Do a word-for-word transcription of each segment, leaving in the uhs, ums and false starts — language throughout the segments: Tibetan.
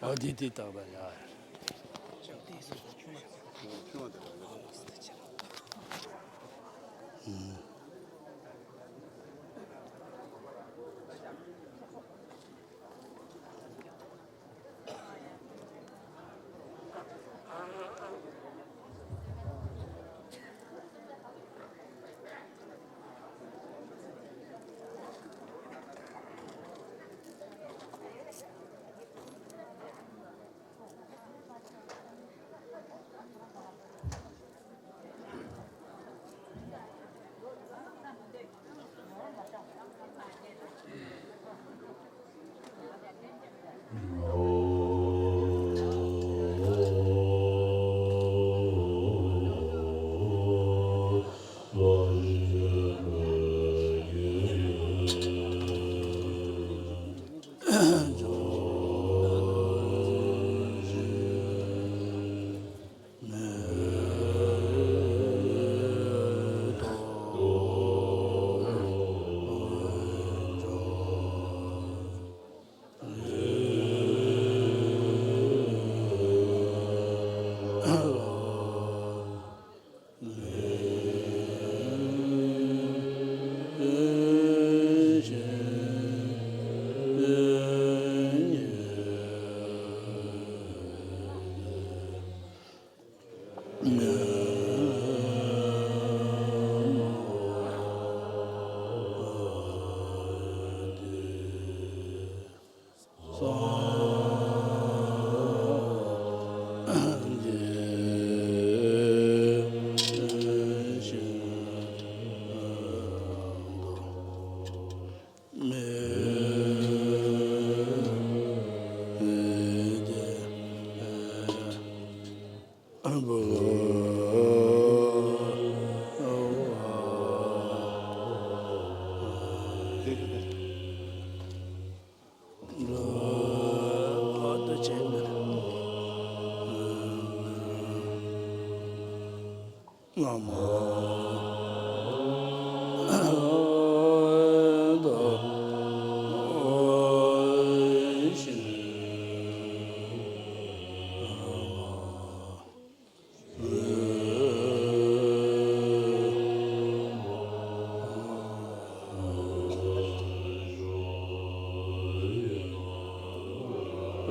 ཨ་འདི་འདི་བཏགས་པ་ཡ།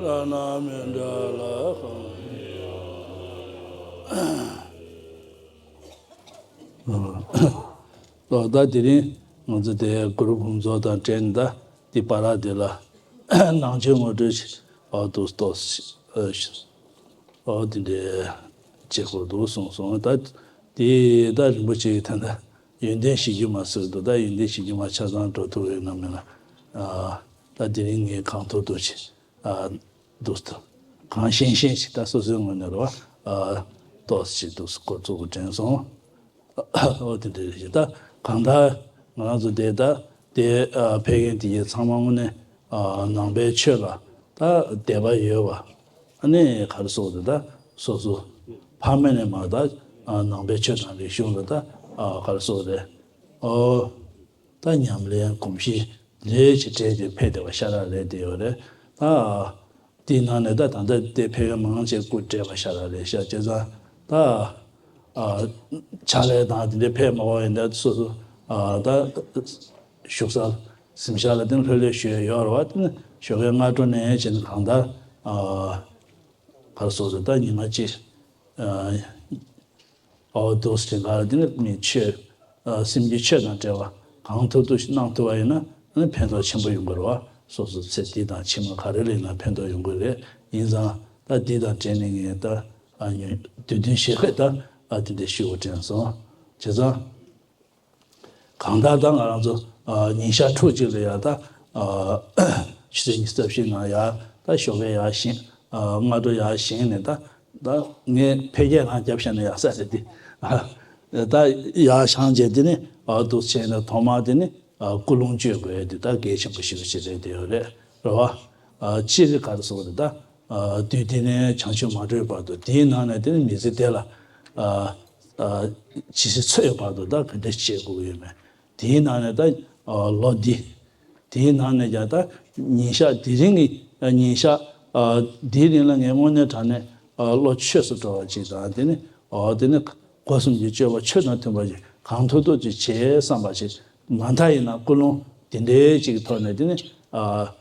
ལ་ན་མི་འདྲ་ལ་ཧང་། ལོ་ཟླ་དེ་རིང་ང་ཚོ་དེ་གུ་རུ་ཕུན་ཚོགས་དང་འབྲེལ་ནས་ད་འདི་པ་ར་དེ་ལ་ནང་ཆོས་ངོ་སྤྲོད་ཞིག་ཨོ་འདུག་ཏོ་ཞིག་ཨོ་དེ་འདྲའི་བྱེད་དགོས་འདུག་གསུངས་སོང་། ད་དེ་ད་རིན་པོ་ཆེ་གི་ད་ད་ཡོན་ཏན་ཞིག་རྒྱུ་མ་ཟེར་འདུག་ད་ཡོན་ཏན་ཞིག་རྒྱུ་མ་ཆ་ཚང་འགྲོ་ཐུབ་ཡོད་ན་མེད་ན། ཨ་ད་དེ་རིང་ངས་གང་ཐུབ་ཐུབ་ཅིག་ཨ་འདུག་ད་གང་ཤེས་ཤེས་ཅིག་ད་སོ་སོའི་ངོས་ནས་རོ་ཨ་ཏོག་ཙམ་ཅིག་འདུག་འགོ་བཙུགས་དྲན་སོང་། ཨོ་དེ་འདྲ་རེད། ད་གང་ལྟར་ང་རང་ཚོ་དེ་ད་དེ་ཨ་ཕེབས་མཁན་དེ་གའི་ཚང་མ་དངོས་གནས་ཨ་ནང་པའི་ཆོས་ལ་ད་དད་པ་ཡོད་པ། ཨ་ནི་ག་རེ་ཟེར་དགོས་རེད། ད་སོ་སོ་ཕ་མེས་ནས་མར་ད་ཨ་ནང་པའི་ཆོས་དང་རིག་གཞུང་ལ་ད་ཨ་ག་རེ་ཟེར་དགོས་རེད། ཨོ། ད་ཉམས་ལེན་གོམས་གཤིས་ལས་ཅིག་སྤྲད་དེ་ཕེབས་བསྡད་པ་ཤ་སྟག་རེད་དེ་ཡོད་རེད། ད་དེའི་ནང་ནས་ད་ད་ལྟ་དེ་ཕེབས་མཁན་མང་ཆེ་སྐུ་བགྲེས་པ་ཤ་སྟག་རེད་ཤག་བྱས་ཙང་ད་ཨ་ཕྱག་ལས་དང་དེ་འདྲ་ཕེབས་མ་དགོས་ཡིན་ད་སོ་སོ་ཨ་ད་བཞུགས་ས་གཟིམ་ཤག་ལ་དེ་ནས་ལྷོད་ལྷོད་བཞུགས་ཡོད་རེད་བ། དེ་ནས་ཞོགས་ཀའི་སྔ་དྲོ་ནས་བྱས་ནས་གང་ལྟར་ཨ་ག་རེ་ཟེར་དགོས་རེད། ད་ཉི་མ་གཅིག་ཨ། ཨོ་འདུག་སེ་ག་རེ་དེ་ནི་མི་ཆོས་ཨ་སེམས་ཀྱི་ཆོས་དང་འབྲེལ་བ་གང་ཐུབ་ཐུབ་ཞིག་གནང་ཐུབ་པ་ཡིན་ན་ཨ་ནི་ཕན་ཐོགས་ཆེན་པོ་ཡོང་གི་རེད་བ། སོ་སོ་ཚེ་འདི་དང་ཕྱི་མ་ག་རེ་ལ་ཡིན་ན་ཕན་ཐོགས་ཡོང་གི་རེད། ཡིན་ཙང་ད་འདི་དང་འབྲེལ་ནས་ངས་ད་ཨ་ཉོན་དུས་སྟོན་ཞེ་ཁོས་ད་ཨ་དེ་འདྲ་ཞུ་དགོས་དྲན་སོང་། བྱས་ཙང་། གང་ལྟར་ད་ང་རང་ཚོ་ཨ་ཉིན་ཞག་ཕྲུགས་གཅིག་ལ་ཡ་ད་ཨ་ཆུ་ཚོད་ཉི་ཤུ་རྩ་བཞི་ནང་ཡ་ད་ཞོགས་ཀས་ཡར་བཞེངས་ཨ་སྔ་དྲོ་ཡར་བཞེངས་ནས་ད་ད་ངས་ཕལ་སྐད་རང་རྒྱབ་བཞག་ན་ཡག་ས་རེད་དེ། ཨ་ད་ཡར་བཞེངས་རྗེས་དེ་ནི་ཨ་འདུག་བྱས་ནས་ཐོག་མར་དེ་ནི་ཨ་སྐུ་རླུང་བསྐྱོད་དགོས་དེ་ད་གལ་ཆེན་པོ་ཞེ་པོ་ཅིག་རེད་དེ་ཡོད་རེད་རེད་བ། ཨ་གཅིག་གི་ག་རེ་ཟེར་དགོས་རེད། ད་ཨ་དུས་དེ་ནས་བྱང་ཆུབ་མ་གྲོལ་བར་དུ་དེའི་ནང་ནས་དེ་ནི་མི་ཚེ་དེ་ལ་ཨ་ཨ་ཇི་སྲིད་འཚོ་ཡི་བར་དུ་ད་ག་འདྲ་བྱེད་དགོས་ཀྱི་ཡོད་མེད། དེའི་ནང་ནས་ད་ ཨ་ལོ་འདི། དེའི་ནང་ནས་ཀྱང་ད་ཉིན་ཞག་དེ་རིང་གི་ཉིན་ཞག་ཨ་འདིའི་རིང་ལ་ངས་དངོས་གནས་དྲང་གནས་ཨ་བློ་ཆོས་སུ་འགྲོ་བ་ཅིག་དང་། དེ་ནི་ཨ་དེ་ནི་སྒོ་གསུམ་གྱི་སྤྱོད་པ་ཆོས་དང་མཐུན་པ་ཅིག་གང་ཐུབ་ཐུབ་ཅིག་བྱེད་བསམ་པ་ཅིག་མ་མཐའ་ཡིན་ན་ཀུན་སློང་དེ་འདྲའི་ཅིག་གི་ཐོག་ནས། དེ་ནི་ཨ་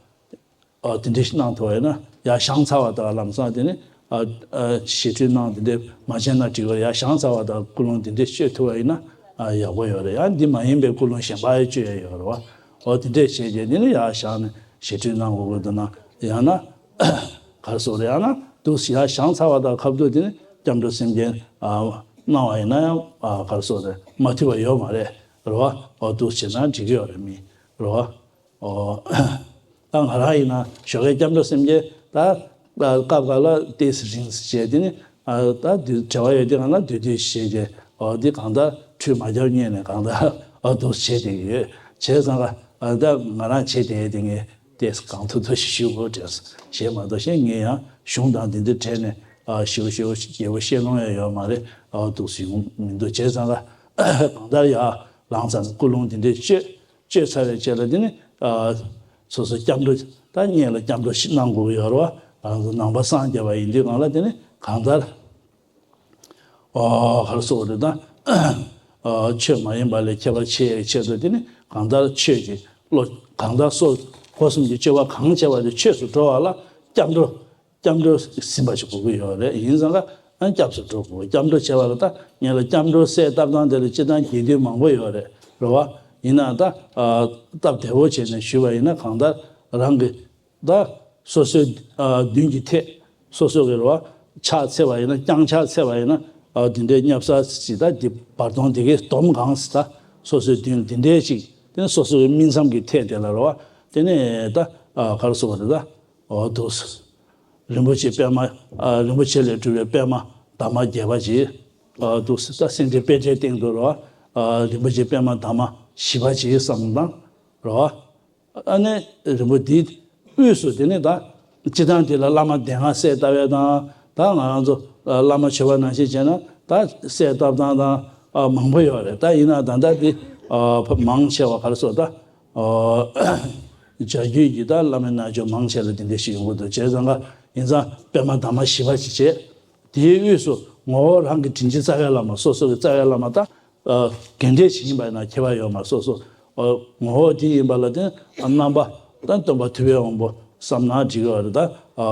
ཨ་དེ་འདྲ་ཞིག་གནང་ཐུབ་པ་ཡིན་ན། ཡར་བཞེངས་ཚར་བ་དང་ལམ་སང་དེ་ནི་ཨ་ཨ་ཞི་ཁྲོའི་གནང་དེ་འདྲ་མ་བྱས་ན་འགྲིག་གི་རེད། ཡར་བཞེངས་ཚར་བ་དང་ཀུན་སློང་དེ་འདྲ་སྤྱོད་ཐུབ་པ་ཡིན་ན་ཨ་ཡག་པོ་ཡོད་རེད། ཡང་འདི་མ་ཡིན་པའི་ཀུན་སློང་གཞན་པ་ཡང་སྤྱོད་ཡ་ཡོད་རེད་བ། འོ་དེ་འདྲས་བྱས་རྗེས་དེ་ནི་ཡར་བཞེངས་ནས་ཞི་ཁྲོའི་གནང་དགོས་ཀྱི་འདུག་ན། ཡང་ན་ག་རེ་ཟེར་དགོས་རེད། ཡང་ན་འདུག་ཡར་བཞེངས་ཚར་བ་དང་ཁ་ཐུག་དེ་ནི་སྐྱབས་འགྲོ་སེམས་བསྐྱེད་ཨ་གནང་བ་ཡིན་ན་ཡང་ཨ་ག་རེ་ཟེར་དགོས་རེད། མ་ཐུབ་པ་ཡོད་མ་རེད། རེད་བ། འོ་འདུག་བྱས་ན་འགྲིག་གི་ཡོད་རེད། མི་རེད་བ། ཨོ། ད་ང་རང་ཡིན་ན་ཞོགས་ཀའི་སྐྱབས་འགྲོ་སེམས་བསྐྱེད་ད་སྐབས་འགའ་ལ་ཏོག་ཙམ་རིང་ཙམ་བྱས། དེ་ནི་ཨ་ད་དུས་བྲེལ་བ་ཡོད་དུས་སྒང་ལ་བསྡུས་བསྡུས་བྱས་རྗེས། ཨོ་འདི་གང་ལྟར་ཁྲུས་མ་བརྒྱབ་སྔོན་ནས་གང་ལྟར་ཨོ་འདུག་བྱས་བསྡད་ཀྱི་ཡོད། བྱས་ཙང་ཀ་ཨ་ད་ང་རང་བྱས་བསྡད་དེ་ངས་ཏོག་ཙམ་གང་ཐུབ་ཐུབ་ཞིག་ཞུ་དགོས་དྲན་སོང་། བྱས་མ་གཏོགས་གཞན་ངས་ཡང་གཞུང་དང་འདི་འདྲ་བྲལ་ནས་ཨ་ཞེ་པོ་ཞེ་པོ་རྒྱས་པོ་བཤད་ལོང་ཡང་ཡོད་མ་རེད། ཨོ་འདུག་སེ་ཡོང་མི་འདུག་བྱས་ཙང་ཀ་གང་ལྟར་ཡར་ལངས་ཙང་ཀུན་སློང་འདི་འདྲས་བཅོས། བཅོས་ཚར་བའི་རྗེས་ལ་དེ་ནི་ཨ་སོ་སོ་སྐྱབས་འགྲོ་ད་སྔོན་ལ་སྐྱབས་འགྲོ་ཞིག་གནང་དགོས་ཀྱི་ཡོད་རེད་བ། ང་ཚོ་ནང་པ་སངས་རྒྱས་པ་ཡིན་དུས་སྒང་ལ་དེ་ནི་གང་ལྟར་ཨ་ག་རེ་ཟེར་དགོས་རེད། ད་ཨ་ཆོས་མ་ཡིན་པ་ལས་ཁྱད་པར་ཆེ་བའི་ཆེད་དུ་དེ་ནི་གང་ལྟར་ཆོས་ཀྱི་བློ་གང་ལྟར་སོ་སྒོ་གསུམ་གྱི་སྤྱོད་པ་གང་བྱས་པ་དེ་ཆོས་སུ་འགྲོ་བ་ལ་སྐྱབས་འགྲོ། སྐྱབས་འགྲོ་ཟིན་པ་ཞིག་དགོས་ཀྱི་ཡོད་རེད། ཡིན་ཙང་ཀ་ཨ་སྐྱབས་སུ་འགྲོ་དགོས། སྐྱབས་འགྲོ་བྱས་པ་ལ་ད་ངེད་ལ་སྐྱབས་འགྲོ་གསལ་བཏབ་སྟངས་དེ་ལ་སྤྱིར་བཏང་རྒྱས་བསྡུས་མང་པོ་ཡོད་རེད། རེད་བ། ཡིན་ནའང་ད་ཨ་སྟབས་བདེ་བོ་བྱས་ནས་ཞུས་པ་ཡིན་ན། གང་ལྟར་རང་གི་ད་སོ་སོའི་ཨ་མདུན་གྱི་ཐད་སོ་སོ་གི་རེད་བ། ཕྱག་འཚལ་བ་ཡིན་ན། བརྐྱང་ཕྱག་འཚལ་བ་ཡིན་ན། ཨ་འདི་འདྲའི་བསྙབ་ས་ཅིག་ད་འདི་བར་སྟོང་འདི་གའི་འདོམ་གང་ཟེར། ད་སོ་སོའི་མདུན་འདི་འདྲའི་ཅིག་དེ་ནི་སོ་སོའི་སྨིན་མཚམས་ཀྱི་ཐད་དེ་ལ་རེད་བ། དེ་ནས་ད་ཨ་ག་རེ་ཟེར་དགོས་རེད། ད། འོ་འདུག་རིན་པོ་ཆེ་པད་མ། ཨ་རིན་པོ་ཆེ་ལས་གྲུབ་པའི་པད་མ་འདབ་མ་བརྒྱད་པ་ཅིག་འོ་འདུག་ད་སེང་ལྡེང་པད་ཟླའི་སྟེང་དུ་རོ། ཨ་རིན་པོ་ཆེ་པད་མ་འདབ་མ་བཞི་པ་ཅིག་བསམ་དང་རོ། ཨ་ནི་རིན་པོ་འདིའི་དབུས་སུ་དེ་ནི་ད་སྤྱིར་བཏང་དེ་ལ་བླ་མ་སྡེ་ལྔ་གསལ་བཏབ་ཡས་དང་། ད་ང་རང་ཚོ་བླ་མ་མཆོད་པ་ནང་བཞིན་བྱས་ན་ད་གསལ་བཏབ་སྟངས་དང་ཨ་མང་པོ་ཡོད་རེད། ད་ཡིན་ན་ད་ལྟ་འདི་ཨ་མང་ཆེ་བ་ག་རེ་ཟེར་ད། ཨོ། བྱ་རྒྱུད་ཀྱི་ད་བླ་མའི་རྣལ་འབྱོར་མང་ཆེ་ལ་དེ་འདྲ་ཞིག་ཡོང་གི་འདུག་བྱས་ཙང་ཀ་ཡིན་ཙང་པད་མ་འདབ་མ་བཞི་པ་ཅིག་བྱས། དེའི་དབུས་སུ་ངོ་བོ་རང་གི་དྲིན་ཅན་རྩ་བའི་བླ་མ། སོ་སོ་གི་རྩ་བའི་བླ་མ་ད་ཨ་ག་འདྲས་ཞིག་ཡིན་པ་ཡིན་ན་ཁྱད་པར་ཡོད་མ་རེད། སོ་སོ་ཨ་ངོ་བོ་དེ་ཡིན་པ་ལ་བརྟེན་རྣམ་པ་ད་སྟོན་པ་ཐུབ་པའི་དབང་པོ་བསམ་ན་འགྲིག་གི་རེད། ད་ཨ་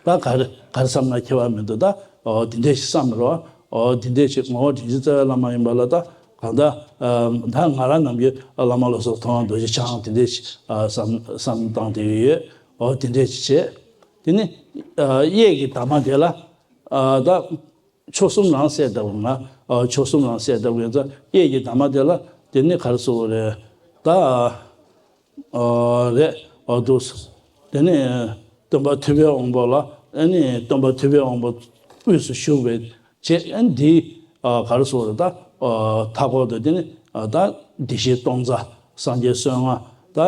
ད་ག་རེ་ག་རེ་བསམ་ན་ཁྱད་པར་མི་འདུག་ད་ཨོ་དེ་འདྲས་ཞིག་བསམ་རོགས། ཨོ་དེ་འདྲས་ཞིག་ངོ་བོ་དྲིན་ཅན་རྩ་བའི་བླ་མ་ཡིན་པ་ལ་ད་གང་ལྟར་ཨ་ད་ང་རང་ནམ་རྒྱུན་བླ་མ་བློ་བཟང་མཐོང་བ་རྡོ་རྗེ་འཆང་དེ་འདྲས་ཞིག་ཨ་བསམ་བསམ་བཏང་བསྡད་ཡོད། ཨོ་དེ་འདྲས་ཞིག་བྱས། དེ་ནི་ཨ་གཡས་ཀྱི་འདབ་མ་དེ་ལ་ཨ་ད་མཆོག་གསུམ་རང་གསལ་བཏབ་དགོས་ན། ཨ་མཆོག་གསུམ་རང་གསལ་བཏབ་དགོས་ན། གཡས་ཀྱི་འདབ་མ་དེ་ལ་དེ་ནི་ག་རེ་ཟེར་དགོས་རེད། ད། ཨ་རེད། ཨ་འདུག་དེ་ནས་སྟོན་པ་ཐུབ་པའི་དབང་པོ་ལ། ཨ་ནི་སྟོན་པ་ཐུབ་པའི་དབང་པོ་དབུས་སུ་བཞུགས་པའི་ཆེད། ཨ་འདི་ཨ་ག་རེ་ཟེར་དགོས་རེད། ད་ཨ་མཐའ་སྐོར་དུ་དེ་ནི་ཨ་ད་བདེ་གཤེགས་སྟོང་རྩ་སངས་རྒྱས་བསོད་སྔགས་ད་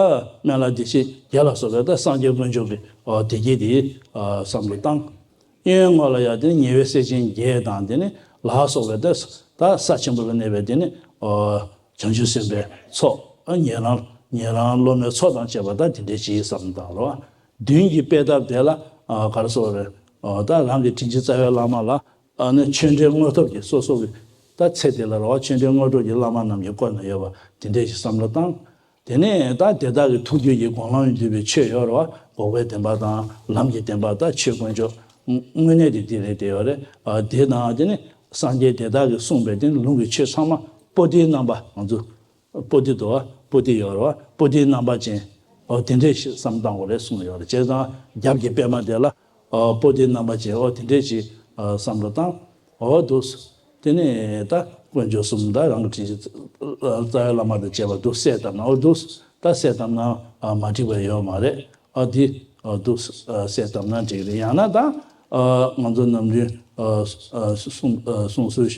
སྨན་བླ་བདེ་གཤེགས་བརྒྱད་ལ་སོགས་པའི་ད་སངས་རྒྱས་དཀོན་མཆོག་གི་ཨ་བདེ་དགྱེས་དེ་ཨ་བསམ་བློ་བཏང་། གཡོན་ངོས་ལ་ཡང་དེ་ནི་ཉེ་བའི་སྲས་ཆེན་བརྒྱད་དང་། དེ་ནི་ལ་སོགས་པའི་ད་ད་ས་ཆེན་པོ་ལ་གནས་པའི་དེ་ནི་ཨ་བྱང་ཆུབ་སེམས་དཔའི་ཚོགས། ཨ་ཉན་རང་ཉན་རང་སློབ་མའི་ཚོགས་དང་བཅས་པ་ད་དེ་འདྲའི་ཅིག་བསམ་བཏང་རོགས། མདུན་གྱི་པད་འདབས་དེ་ལ་ཨ་ག་རེ་ཟེར་དགོས་རེད། ཨ་ད་རང་གི་དྲིན་ཅན་རྩ་བའི་བླ་མ་ལ། ཨ་ནི་ཆོས་འབྲེལ་དངོས་གྲུབ་ཀྱི་སོ་སོ་གི་ད་ཚེ་དེ་ལ་རོགས། ཆོས་འབྲེལ་དངོས་གྲུབ་ཀྱི་བླ་མ་རྣམས་ཀྱིས་བསྐོར་ནས་ཡོད་པ་དེ་འདྲའི་ཅིག་བསམ་བློ་བཏང་། དེ་ནས་ད་དེ་དག་གི་ཐུགས་རྒྱུད་ཀྱི་དགོངས་ལམ་འདུས་པའི་ཆོས་ཡོད་རེད་བ། འགོག་པའི་བདེན་པ་དང་ལམ་གྱི་བདེན་པ། ད་ཆོས་དཀོན་མཆོག་དངོས་གནས་དེ་འདི་རེད་དེ་ཡོད་རེད། ཨ་དེ་དང་དེ་ནི་སངས་རྒྱས་དེ་དག་གིས་གསུངས་པའི་དེ་ནི་ལུང་གི་ཆོས་ཚང་མ་པོ་ཏིའི་རྣམ་པ། ང་ཚོ་པོ་ཏི་འདུག་བ། པོ་ཏི་ཡོད་རེད་བ། པོ་ཏིའི་རྣམ་པ་ཅན། ཨོ་དེ་འདྲས་ཞིག་བསམ་བཏང་དགོས་རེད་གསུངས་ཡོད་རེད། བྱས་ཙང་རྒྱབ་ཀྱི་པད་མ་དེ་ལ་ཨོ་པོ་ཏིའི་རྣམ་པ་ཅན། ཨོ་དེ་འདྲས་ཞིག་ཨ་བསམ་བློ་བཏང་། ཨོ་འདུག་དེ་ནས་ད་དཀོན་མཆོག་གསུམ་དང་རང་གི་དྲིན་ཅན་རྩ་བའི་བླ་མ་དང་བཅས་པ་འདུག་གསལ་བཏབ་ན། ཨོ་འདུག་ད་གསལ་བཏབ་ན་ཨ་མ་འགྲིག་པ་ཡོད་མ་རེད། ཨ་འདི་ཨ་འདུག་ཨ་གསལ་བཏབ་ན་འགྲིག་རེད། ཡང་ན་ད་ཨ་ང་ཚོ་ནམ་རྒྱུན་ཨ་ཨ་གསུང་ཨ་གསུང་སྲོལ་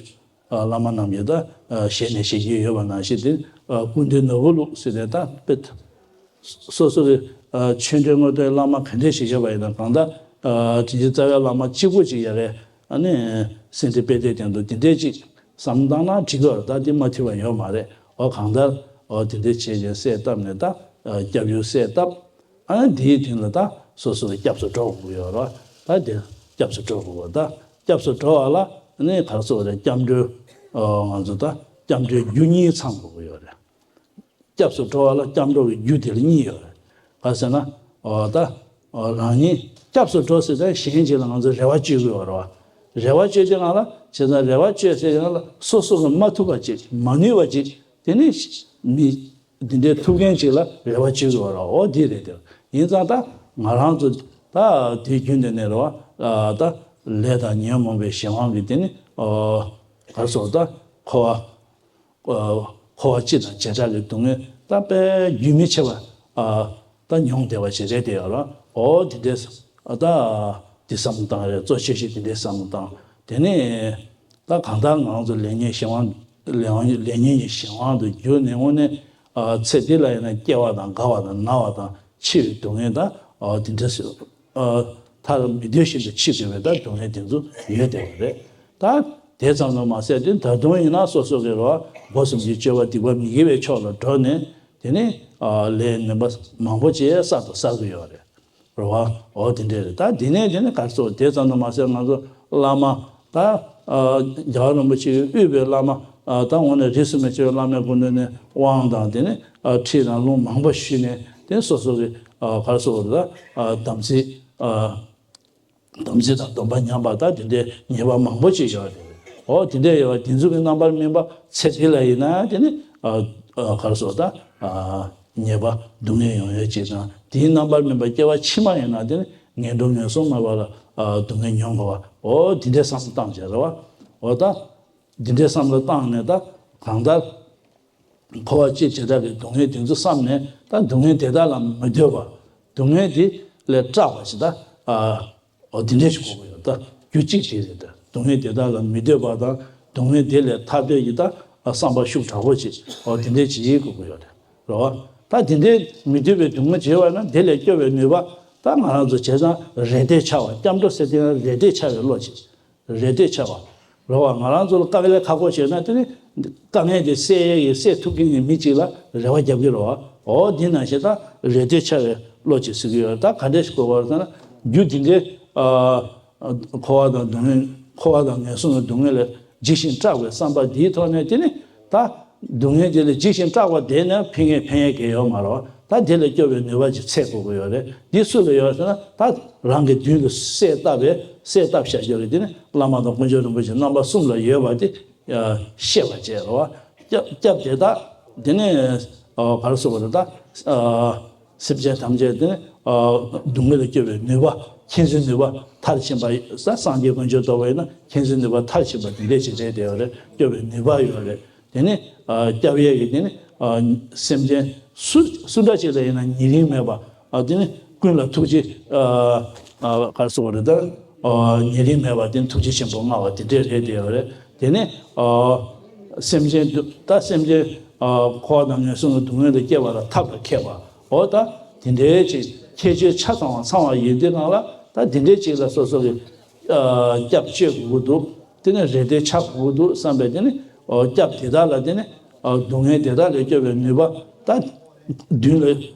ཨ་བླ་མ་རྣམས་ཀྱིས་ད་ཨ་ཞལ་ནས་བཞེས་ཀྱི་ཡོད་པ་ནང་བཞིན་དེ། ཨ་སྐུ་མདུན་ནོར་བུ་ལུགས་ཟེར་ཏེ་ད་དཔེ། སོ་སོ་གི་ཨ་ཆོས་འབྲེལ་དངོས་གྲུབ་བླ་མ་ག་འདྲས་ཞིག་ཡོད་པ་ཡིན་ན། གང་ལྟར་ཨ་དྲིན་ཅན་རྩ་བའི་བླ་མ་གཅིག་པུ་ཅིག་ཡ་གི་ཨ་ནི་སེང་ལྡེང་པད་ཟླའི་སྟེང་དུ་དེ་འདྲས་ཅིག་བསམ་བཏང་ན་འགྲིག་གི་རེད། ད་དེ་མ་ཐུབ་པ་ཡོད་མ་རེད། འོ་གང་ལྟར་ འོ་དེ་འདྲ་བྱས་ཀྱང་གསལ་བཏབ་ནས་ད་སྐྱབས་ཡུལ་གསལ་བཏབ། ཨ་ནི་དེའི་སྟེང་ལ་ད་སོ་སོ་སྐྱབས་སུ་འགྲོ་དགོས་ཀྱི་ཡོད་རེད་བ། ད་དེ་སྐྱབས་སུ་འགྲོ་དགོས་པ། ད་སྐྱབས་སུ་འགྲོ་བ་ལ་ནི་ག་རེ་ཟེར་དགོས་རེད། སྐྱབས་འགྲོའི་ཨ་ང་ཚོ་ད་སྐྱབས་འགྲོའི་རྒྱུ་གཉིས་ཚང་དགོས་ཀྱི་ཡོད་རེད། སྐྱབས་སུ་འགྲོ་བ་ལ་སྐྱབས་འགྲོ་གི་རྒྱུ་དེ་ལ་གཉིས་ཡོད་རེད། ག་རེ་ཟེར་ན། འོ་ད་འོ་རང་ཉིད་སྐྱབས་སུ་འགྲོ་ཟེར་ཙང་གཞན་གཅིག་ལ་ང་ཚོས་རེ་བ་བཅོལ་དགོས་པ་རེད་བ། རེ་བ་བཅོལ་དེ་ང་ལ་བྱས་ཙང་རེ་བ་བཅོལ་ཟེར་ཡང་ལ་སོ་སོ་གི་མ་ཐུབ་པ་ཅིག་མ་ནུས་པ་ཅིག་དེ་ནི་མི་འདི་འདྲའི་ཐུབ་མཁན་ཅིག་ལ་རེ་བ་བཅོལ་དགོས་པ་རེད་བ། འོ་འདི་རེད་དེ། ཡིན་ཙང་ད་ང་རང་ཚོ་ད་དུས་རྒྱུན་དུ་ནས་རེད་བ། ད་ལས་དང་ཉོན་མོངས་པའི་གཞན་དབང་གིས་དེ་ནི་ག་རེ་ཟེར་ད་འཁོར་བ། འཁོར་བ་སྤྱི་དང་བྱེ་བྲག་གི་སྡུག་བསྔལ་ད་དཔེ་རྒྱུན་མི་ཆད་པ་ད་མྱོང་བསྡད་པ་ཞིག་རེད་དེ་ཡོད་རེད། འོ་དེ་འདྲས་ད་དེ་བསམ་བློ་བཏང་རེད། གཙོ་ཆེ་ཤོས་དེ་འདྲས་བསམ་བློ་བཏང་། དེ་ནས་ད་གང་ལྟར་ང་ཚོ་ལས་ངན་གཞན་དབང་ལས་ངན་གཞན་དབང་དུ་གྱུར་ནས་དངོས་གནས་ཚེ་འདི་ལ་ཡིན་ན་སྐྱེ་བ་དང་རྒ་བ་དང་ན་བ་དང་འཆི་བའི་སྡུག་བསྔལ་ད་དེ་འདྲས་ཐར་མི་འདོད་བཞིན་དུ་འཆི་དགོས་པའི་ད་སྡུག་བསྔལ་དེ་ཚོ་ཡོད་བསྡད་པ་རེད། ད་དེ་ཙམ་དུ་མ་ཟད་དེ་ད་དུང་ཡིན་ན་སོ་སོ་གི་རོ་སྒོ་གསུམ་གྱི་སྤྱོད་པ་སྡིག་པ་མི་དགེ་བའི་ཕྱོགས་ལ་འགྲོ་ནས་དེ་ནས་ལས་ངན་པ་མང་པོ་ཅིག་གསར་དུ་བསགས་ཀྱི་ཡོད་རེད། རོ་བ་འོ་དེ་འདྲས་རེད། ད་དེ་ནས་དེ་ནས་ག་རེ་ཟེར། དེ་ཙམ་དུ་མ་ཟད་ང་ཚོ་བླ་མ་ད་རྒྱལ་བ་རིན་པོ་ཆེ་གིས་དབུས་པའི་བླ་མ་ད་དངོས་གནས་རིས་སུ་མ་ཆད་པའི་བླ་མའི་སྐུ་མདུན་ནས་དབང་དང་དེ་ནས་ཁྲིད་དང་ལུང་མང་པོ་ཞུས་ནས་དེ་སོ་སོ་གི་ག་རེ་ཟེར་དགོས་རེད། ད་དམ་ཚིག་དམ་ཚིག་དང་སྡོམ་པ་ཉམས་པ་དང་དེ་འདྲའི་ཉེས་པ་མང་པོ་ཅིག་ཡོད་རེད། འོ་དེ་འདྲའི་ཡོད་པ་དེ་ཚོ་གི་རྣམ་པར་སྨིན་པ་ཚེ་འདི་ལ་ཡིན་ན་དེ་ནི་ག་རེ་ཟེར་ད་ཉེས་པ་སྡུག་བསྔལ་ཡོང་ཡས་ཅིག་དང་། དེའི་རྣམ་པར་སྨིན་པ་སྐྱེ་བ་ཕྱི་མ་ཡིན་ན་དེ་ནི་ངན་འགྲོ་ངན་སོང་མ་བར་ལ་སྡུག་བསྔལ་མྱོང་དགོས་པ། འོ་དེ་འདྲའི་བསམ་བློ་བཏང་བྱས་རེད་བ། འོ་ད་དེ་འདྲའི་བསམ་བློ་བཏང་ནས་ད་གང་ལྟར། འཁོར་བ་སྤྱིའི་བྱེ་བྲག་གི་སྡུག་བསྔལ་དེ་ཚོ་བསམ་ནས་ད་སྡུག་བསྔལ་དེ་དག་ལ་མི་འདོད་པ། སྡུག་བསྔལ་དེ་ལས་སྐྲག་པ་ཞིག་ད། ཨ། འོ་དེ་འདྲས་ཞིག་དགོས་ཀྱི་ཡོད། ད་རྒྱུ་གཅིག་དེ་རེད། ད་སྡུག་བསྔལ་དེ་དག་ལ་མི་འདོད་པ་དང་སྡུག་བསྔལ་དེ་ལས་ཐར་འདོད་ཀྱི་ད་བསམ་པ་ཤུགས་དྲག་པོ་ཅིག་འོ་དེ་འདྲས་ཅིག་ཡིན་དགོས་ཀྱི་ཡོད་རེད། རེད་བ། ད་དེ་འདྲས་མི་འདོད་པའི་སྡུག་བསྔལ་བྱེད་པ་ན་དེ་ལས་སྐྱོབ་པའི་ནུས་པ་ད་ང་རང་ཚོ་བྱས་ཙང་རེ་ལྟོས་འཆའ་བ། སྐྱབས་འགྲོ་ཟེར་དེ་ཡང་རེ་ལྟོས་འཆའ་བའི་བློ་ཅིག་རེ་ལྟོས་འཆའ་བ། རེད་བ། ང་རང་ཚོ་ལ་དཀའ་ལས་ཁག་པོ་བྱས་ན་དེ་ནི་དཀའ་ངལ་དེ་སེལ་ཡས་ཀྱི་སེལ་ཐུབ་མཁན་གྱི་མི་གཅིག་ལ་རེ་བ་རྒྱབ་ཀྱི་རེད་བ། འོ་འདི་ནང་བཞིན་ད་རེ་ལྟོས་འཆའ་བའི་བློ་ཅིག་ཟེར་གྱི་ཡོད། ད་ག་འདྲས་ཞིག་དགོས་པ་རེད་ཟེར་ན། རྒྱུ་འདི་འདྲའི་ཨ། འཁོར་བ་དང་སྡུག་བསྔལ། འཁོར་བ་དང་ངན་སོང་གི་སྡུག་བསྔལ་ལ་འཇིགས་ཤིང་སྐྲག་པའི་བསམ་པ་འདིའི་ཐོག་ནས་དེ་ནི་ད་སྡུག་བསྔལ་དེ་ལ་འཇིགས་ཤིང་སྐྲག་པ་དེ་ནི་ཕན་ངེས་ཕན་ཡས་གལ་ཡོད་མ་རེད་བ། ད་དེ་ལས་སྐྱོབ་པའི་ནུས་པ་ཅིག་འཚོལ་དགོས་ཀྱི་ཡོད་རེད། འདི་སུ་ལ་ཡོད་ཟེར་ན། ད་རང་གི་མདུན་དུ་གསལ་བཏབ་པའི་གསལ་བཏབ་བཞག་རྒྱུ་རེད། དེ་ནི་བླ་མ་དང་དཀོན་མཆོག་རིན་པོ་ཆེ་རྣམ་པ་གསུམ་ལ་ཡོད་པ་དེ་ཤེས་པ་བྱས་རེད་བ། སྐྱབས་སྐྱབས་དེ་དག་དེ་ནི་ག་རེ་ཟེར་དགོས་རེད། ད་སེམས་ཅན་ཐམས་ཅད་དེ་ནི་སྡུག་བསྔལ་ལས་སྐྱོབ་པའི་ནུས་པ། མཁྱེན་བརྩེའི་ནུས་པ་མཐར་ཕྱིན་པ། ས་སངས་རྒྱས་དཀོན་མཆོག་ལྟ་བུ་ཡིན་ན་མཁྱེན་བརྩེའི་ནུས་པ་མཐར་ཕྱིན་པ་དེ་འདྲས་ཅིག་རེད། དེ་ཡོད་རེད། སྐྱོབ་པའི་ནུས་པ་ཡོད་རེད། དེ་ནི་སྐྱབས་ཡས་ཀྱི་དེ་ནི་སེམས་ཅན་སུ་སུ་འདྲ་ཅིག་ལ་ཡིན་ན་ཉེ་རིང་མེད་པ། དེ་ནི་ཀུན་ལ་ཐུགས་རྗེ་ག་རེ་ཟེར་དགོས་རེད། ད་ཉེ་རིང་མེད་པ་དེ་ནི་ཐུགས་རྗེ་ཆེན་པོ་མངའ་བ་དེ་འདྲས་རེད། དེ་ཡོད་རེད། དེ་ནི་སེམས་ཅན་ད་སེམས་ཅན་འཁོར་བ་དང་ངན་སོང་གི་སྡུག་བསྔལ་དུ་སྐྱེ་བ་ལ་ཐབས་ལ་མཁས་པ། འོ་ད་དེ་འདྲའི་ཅིག་ཁྱད་ཆོས་ཆ་ཚང་བ་ཚང་བ་ཡིན་དུས་སྒང་ལ་ད་དེ་འདྲའི་ཅིག་ལ་སོ་སོ་གི་སྐྱབས་བཅོལ་དགོས་འདུག་དེ་ནི་རེ་ལྟོས་འཆའ་དགོས་འདུག་བསམ་པའི་དེ་ནི་སྐྱབས་དེ་དག་ལ་དེ་ནི་སྡུག་བསྔལ་དེ་དག་ལས་སྐྱོབ་པའི་ནུས་པ་ད་མདུན་ལ་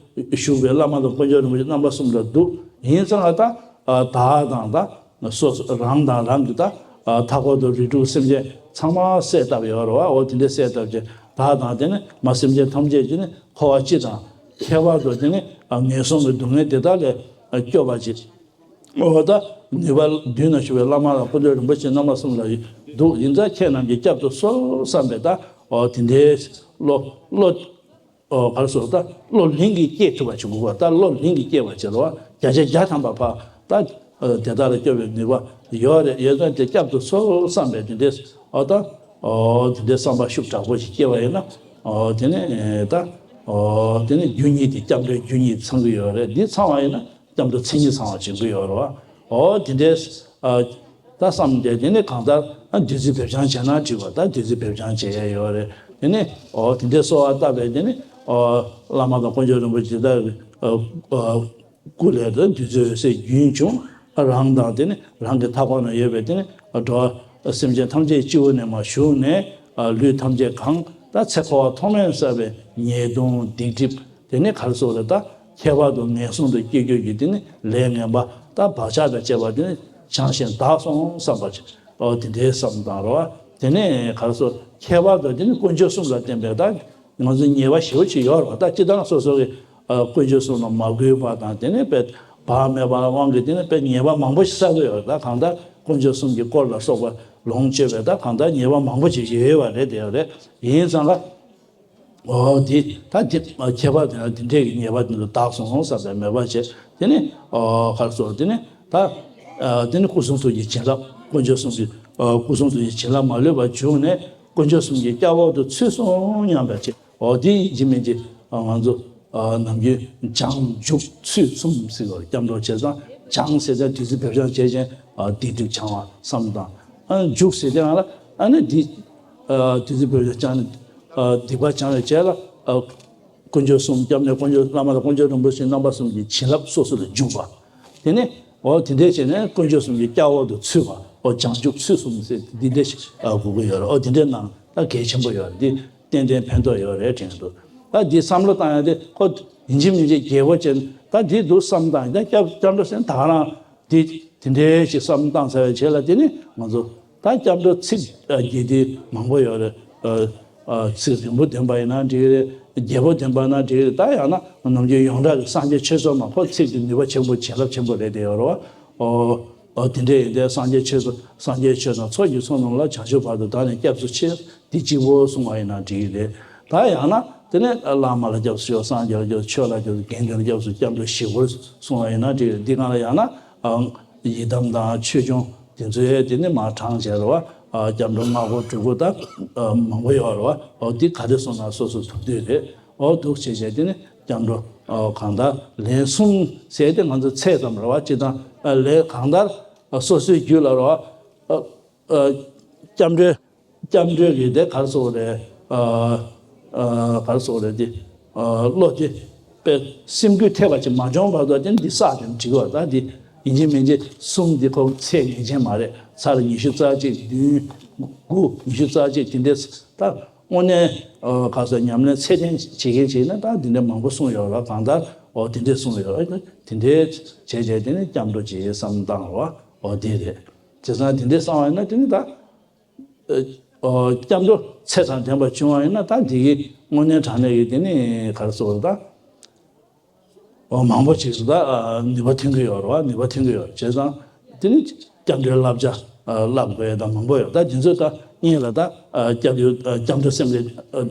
བཞུགས་པའི་བླ་མ་དང་དཀོན་མཆོག་རིན་པོ་ཆེ་རྣམ་པ་གསུམ་ལ་འདུག་ཡིན་ཙང་ད་བདག་དང་ད་སོ་སོ་རང་དང་རང་གི་ད་མཐའ་འཁོར་དུ་རིགས་དྲུག་སེམས་ཅན་ཚང་མ་གསལ་བཏབ་ཡོད་རེད་བ། འོ་དེ་འདྲ་གསལ་བཏབ་བྱས། བདག་དང་དེ་ནི་མ་སེམས་ཅན་ཐམས་ཅད་ཀྱི་ནི་འཁོར་བ་སྤྱི་དང་། ཁྱད་པར་དུ་དེ་ནི་ངན་སོང་གི་སྡུག་བསྔལ་དེ་དག་ལས་སྐྱོབ་པ་ཅིག་འོ་ད་ནུས་པ་མདུན་ན་བཞུགས་པའི་བླ་མ་དང་དཀོན་མཆོག་རིན་པོ་ཆེ་རྣམ་པ་གསུམ་ལ་འདུག་ཡིན་ཙང་ཁྱེད་རྣམས་ཀྱིས་སྐྱབས་སུ་གསོལ་བསམ་པའི་ད་འོ་དེ་འདྲའི་བློ་བློ། ཨོ་ག་རེ་ཟེར། ད་བློ་ལྷིང་གིས་སྐྱེས་ཐུབ་པ་བྱེད་དགོས་པ། ད་བློ་ལྷིང་གིས་སྐྱེས་པ་བྱེད་རོགས། བརྒྱ་ཆ་བརྒྱ་ཐམ་པ་ཕར་ད་དེ་དག་ལ་སྐྱོབ་པའི་ནུས་པ་ཡོད་རེད། ཡོད་ཙང་དེ་སྐྱབས་སུ་གསོལ་བསམ་པའི་དེ་འདྲའི་ཨོ་ད་ཨོ་དེ་འདྲའི་བསམ་པ་ཤུགས་དྲག་པོ་ཞིག་སྐྱེས་པ་ཡིན་ན། ཨོ་དེ་ནས་ད་ཨོ་དེ་ནས་རྒྱུ་གཉིས་དེ་སྐྱབས་འགྲོའི་རྒྱུ་གཉིས་ཚང་གི་ཡོད་རེད། འདི་ཚང་བ་ཡིན་ན་སྐྱབས་འགྲོ་མཚན་ཉིད་ཚང་བ་བྱེད་དགོས་ཡོད་རེད་བ། ཨོ་དེ་འདྲའི་ཨ། ད་བསམ་སྟེ་དེ་ནས་གང་ལྟར་ཨ་བདུད་རྩི་བེར་ཆང་བྱས་ན་འགྲིག་པ། ད་བདུད་རྩི་བེར་ཆང་བྱས་ཡ་ཡོད་རེད། དེ་ནས་ཨོ་དེ་འདྲའི་གསོལ་བ་བཏབ་པས་དེ་ནས་ཨོ་བླ་མ་དང་དཀོན་མཆོག་རིན་པོ་ཆེ་ད་ཨ་ཨ་སྐུ་ལས་ད་བདུད་རྩི་འོད་ཟེར་རྒྱུན་བྱུང་། ཨ་རང་དང་དེ་ནས་རང་གི་མཐའ་འཁོར་ན་ཡོད་པའི་དེ་ནས་ཨ་འགྲོ་བ་སེམས་ཅན་ཐམས་ཅད་སྤྱི་བོ་ནས་མར་ཞུགས་ནས་ཨ་ལུས་ཐམས་ཅད་གང་ ད་ཚེ་འཁོར་བ་ཐོག་མེད་བསགས་པའི་ཉེས་ལྟུང་སྡིག་སྒྲིབ་དེ་ནི་ག་རེ་ཟེར་དགོས་རེད། ད་ཁྱད་པར་དུ་ངན་སོང་དུ་སྐྱེ་རྒྱུ་གི་དེ་ནི་ལས་ངན་པ་ད་བག་ཆགས་དང་བཅས་པ་དེ་ནི་བྱང་ཞིང་དག་སོང་བསམ་པ་ཅིག་ཨོ་དེ་འདྲའི་བསམ་བཏང་རོགས། དེ་ནས་ག་རེ་ཟེར། ཁྱད་པར་དུ་དེ་ནི་དཀོན་མཆོག་གསུམ་ལ་བརྟེན་པའི་ད་ང་ཚོ་ཉེས་པ་ཞེ་པོ་ཅིག་ཡོད་རེད་བ། ད་སྤྱིར་བཏང་སོ་སོ་གི་ཨ་དཀོན་མཆོག་གསུམ་ལ་མ་གུས་པ་དང་དེ་ནས་དཔེ་བག་མེད་པ་དབང་གིས་དེ་ནས་དཔེ་ཉེས་པ་མང་པོ་ཞིག་བསགས་ཀྱི་ཡོད་རེད། ད་གང་ལྟར་དཀོན་མཆོག་གསུམ་གྱི་དཀོར་ལ་སོགས་པ་ལོངས་སྤྱོད་པའི་ད་གང་ལྟར་ཉེས་པ་མང་པོ་ཅིག་ཡོད་པ་རེད། དེ་ཡོད་རེད། ཡིན་ཙང་ལ། ཨོ་དེ་ད་དེ་ཁྱད་པར་དེ་དེ་འདྲས་ཀྱི་ཉེས་པ་དེ་ཚོ་དག་སོང་བསམ་པའི་མོས་པ་བྱས། དེ་ནས་ཨོ་ག་རེ་ཟེར། དེ་ནས་ད་ཨ་དེ་ནས་སྐུ་གསུང་ཐུགས་ཀྱི་བྱིན་རླབས། དཀོན་མཆོག་གསུམ་གྱི་ཨ་སྐུ་གསུང་ཐུགས་ཀྱི་བྱིན་རླབས་མ་ལུས་པ་བྱུང་ནས་དཀོན་མཆོག་གསུམ་གྱི་སྐྱབས་འོག་ཏུ་ཚུད་སོང་སྙམ་པའི་ཆེད། ཨོ་དེ་ཡིན་གཅིག་མིན་གཅིག་ཨ་ང་ཚོ་ཨ་ནམ་རྒྱུན་བྱང་ཆུབ་ཚུལ་གསུམ་ཟེར་བ་སྐྱབས་འགྲོ་བྱས་ཙང་། བྱང་ཟེར་ཏེ་བདུད་རྩི་འབེབས་སྦྱང་བྱས་ཅིང་ཨ་སྡིག་སྒྲིབ་བྱང་བ་བསམ་དང་། ཨ་འཇུག་ཟེར་ཏེ་ང་ལ་ཨ་ནི་འདི་ཨ་བདུད་རྩི་འབེབས་སྦྱང་བྱས་ནས་ཨ་སྡིག་པ་བྱང་བའི་རྗེས་ལ་ཨ་དཀོན་མཆོག་གསུམ། སྐྱབས་གནས་དཀོན་མཆོག་བླ་མ་དང་དཀོན་མཆོག་རིན་པོ་ཆེའི་རྣམ་པ་གསུམ་གྱི་བྱིན་རླབས་སོ་སོ་ལ་འཇུག་པ། དེ་ནས་འོ་དེ་འདྲས་བྱས་ནས་དཀོན་མཆོག་གསུམ་གྱི་སྐྱབས་འོག་ཏུ་ཚུད་པ། འོ་བྱང་ཆུབ་ཚུལ་གསུམ་ཟེར་འདི་འདྲས་ཞིག་ཨ་དགོས་ཀྱི་ཡོད་རེད། འོ་དེ་འདྲས་གནང་ན་ད་གལ་ཆེན་པོ་ཡོད་རེད། འདི་ཏན་ཏན་ཕན་ཐོགས་ཡོད་རེད་དྲན་འདུག་ད་འདི་བསམ་བློ་བཏང་ཡ་དེ་ཁོ་ཡིན་གཅིག་མིན་གཅིག་རྒྱས་པོ་བྱས་ནས་ད་འདི་འདུག་བསམ་བཏང་ཡ། ད་སྐྱབས་སྐྱབས་འགྲོ་ཟེར་ན་ད་ག་རང་འདི་དེ་འདྲའི་ཞིག་བསམ་བཏང་ཚར་བའི་རྗེས་ལ། དེ་ནི་ང་ཚོ་ད་སྐྱབས་འགྲོ་ཚིག་ཨ་རྒྱས་འདི་མང་པོ་ཡོད་རེད། ཨ་ཨ་ཚིག་རིང་པོ་འདོན་པ་ཡིན་ན་འགྲིག་གི་རེད། རྒྱས་པོ་འདོན་པ་ན་འགྲིག་གི་རེད། ད་ཡང་ན་ནམ་རྒྱུན་ཡོངས་གྲགས་ཀྱི་སངས་རྒྱས་ཆོས་ཚོགས་མ་ཁོ་ཚིག་འདི་ནུས་པ་ཆེན་པོ་བྱིན་རླབས་ཆེན་པོ་རེད་དེ་ཡོད་རེད་བ། ཨོ་ཨོ་དེ་འདྲ་ཡིན་དུས་སངས་རྒྱས་ཆོས་ཚོགས་སངས་རྒྱས་ཆོས་དང་ཚོགས་ཀྱི་ཚོགས་རྣམས་ལ་བྱང་ཆུབ་བར་དུ་བདག་ནི་སྐྱབས་སུ་མཆི། འདི་གཅིག་པོ་གསུང་བ་ཡིན་ན་འགྲིག་གི་རེད། ད་ཡང་ན་དེ་ནས་བླ་མ་ལ་སྐྱབས་སུ་མཆིའོ། སངས་རྒྱས་ལ་སྐྱབས་སུ། ཆོས་ལ་སྐྱབས་སུ། དགེ་འདུན་ལ་སྐྱབས་སུ། སྐྱབས་འགྲོ་བཞི་པོ་གསུང་བ་ཡིན་ན་འགྲིག་གི་རེད། འདི་སྒང་ལ་ཡང་ན་ཨ་ཡི་དམ་དང་ཆོས་སྐྱོང་དེ་ཚོའི་དེ་ནི་མར་བགྲངས་བྱས་རེད་བ། ཨ་སྐྱབས་འགྲོ་ལྔ་སྐོར་དྲུག་སྐོར་ད་ཨ་མང་པོ་ཡོད་རེད་བ། ཨོ་འདི་ག་རེ་གསུང་ན་སོ་སོ་ཐུབ་དུས་རེད། ཨོ་འདུག་བྱས་བྱས་དེ་ནི་སྐྱབས་འགྲོ་ཨོ་གང་ལྟར་ལན་གསུམ་ཟེར་ཏེ་ང་ཚོ་ཚད་ཙམ་རེད་བ། སྤྱིར་བཏང་ཨ་ལན་གང་ལྟར་ཨ་སོ་སོའི་རྒྱུད་ལ་རེད་བ། ཨ་ཨ་སྐྱབས་འགྲོའི་སྐྱབས་འགྲོའི་གི་དེ་ག་རེ་ཟེར་དགོས་རེད། ཨ་ཨ་ག་རེ་ཟེར་དགོས་རེད། དེ་ཨ་བློ་དེ་དཔེ་སེམས་རྒྱུད་ཐེག་པ་ཅིག་མ་བྱུང་བར་དུ་དེ་འདི་བསགས་དེ་འགྲིག་པ། ད་དེ་ཡིན་གཅིག་མིན་གཅིག་གསུམ་འདི་ཁོ་ཚད་ངེས་ཅན་མ་རེད། ཚར་ཉི་ཤུ་རྩ་གཅིག་བདུན་དགུ། ཉི་ཤུ་རྩ་གཅིག་དེ་འདྲས་ད་དངོས་གནས་ཨ་ག་རེ་ཟེར་ཉམས་ལེན་ཚད་ལྡན་བྱེད་མཁན་བྱས་ན་ད་འདི་འདྲས་མང་པོ་གསུངས་ཡོད་རེད། གང་ལྟར་ཨོ་དེ་འདྲས་གསུངས་ཡོད་རེད། དེ་འདྲས་བྱས་བྱས་དེ་ནས་སྐྱབས་འགྲོ་བྱེད་བསམ་བཏང་རོགས། ཨོ་དེ་རེད། བྱས་ཙང་དེ་འདྲས་བསམ་པ་ཡིན་ན་དེ་ནི་ད། ཨོ་སྐྱབས་འགྲོ་ཚད་དང་ལྡན་པ་བྱུང་བ་ཡིན་ན་ད་འདི་གི་དངོས་གནས་དྲང་གནས་ཀྱི་དེ་ནི་ག་རེ་ཟེར་དགོས་རེད། ད་ཨོ་མང་པོ་ཅིག་ད་ནུས་པ་ཐོན་གྱི་ཡོད་རེད་བ། ནུས་པ་ཐོན་གྱི་ཡོད་རེད། བྱས་ཙང་དེ་ནི་སྐྱབས་འགྲོའི་བསླབ་བྱ་བསླབ་དགོས་ཡ་ད་མང་པོ་ཡོད། ད་དེ་ཚོ་ད་སྔོན་ལ་ད་སྐྱབས་ཡུལ་སྐྱབས་འགྲོ་སེམས་བསྐྱེད་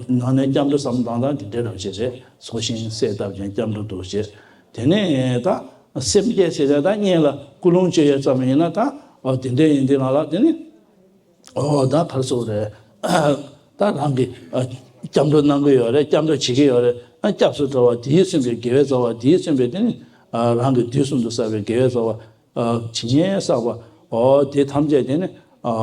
ནང་ནས་སྐྱབས་འགྲོ་བསམ་བཏང་ད་དེ་འདྲའི་རང་བྱས་རེད། ཚོགས་ཞིང་གསལ་བཏབ་ཅིང་སྐྱབས་འགྲོ་འདུག་བྱས། དེ་ནས་ད་སེམས་བསྐྱེད་ཟེར་ཡ་ད་སྔོན་ལ་ཀུན་སློང་བཅོས་ཡ་ཙམ་ཡིན་ན་ད་ཨོ་དེ་འདྲ་ཡིན་དུས་ང་ལ་དེ་ནི། ཨོ་ད་ག་རེ་ཟེར་དགོས་རེད། ད་རང་གིས་ཨ་སྐྱབས་འགྲོ་གནང་གི་ཡོད་རེད། སྐྱབས་འགྲོ་བྱེད་ཀྱི་ཡོད་རེད། ཨ་སྐྱབས་སུ་འགྲོ་བ་དེས་མཚོན་པའི་དགེ་བའི་རྩ་བ། དེས་མཚོན་པའི་དེ་ནི་ཨ་རང་གིས་དུས་གསུམ་དུ་བསགས་པའི་དགེ་བའི་རྩ་བ། ཨ་ཇི་སྙེད་བསགས་པ། ཨོ་དེ་ཐམས་ཅད་དེ་ནི་ཨ་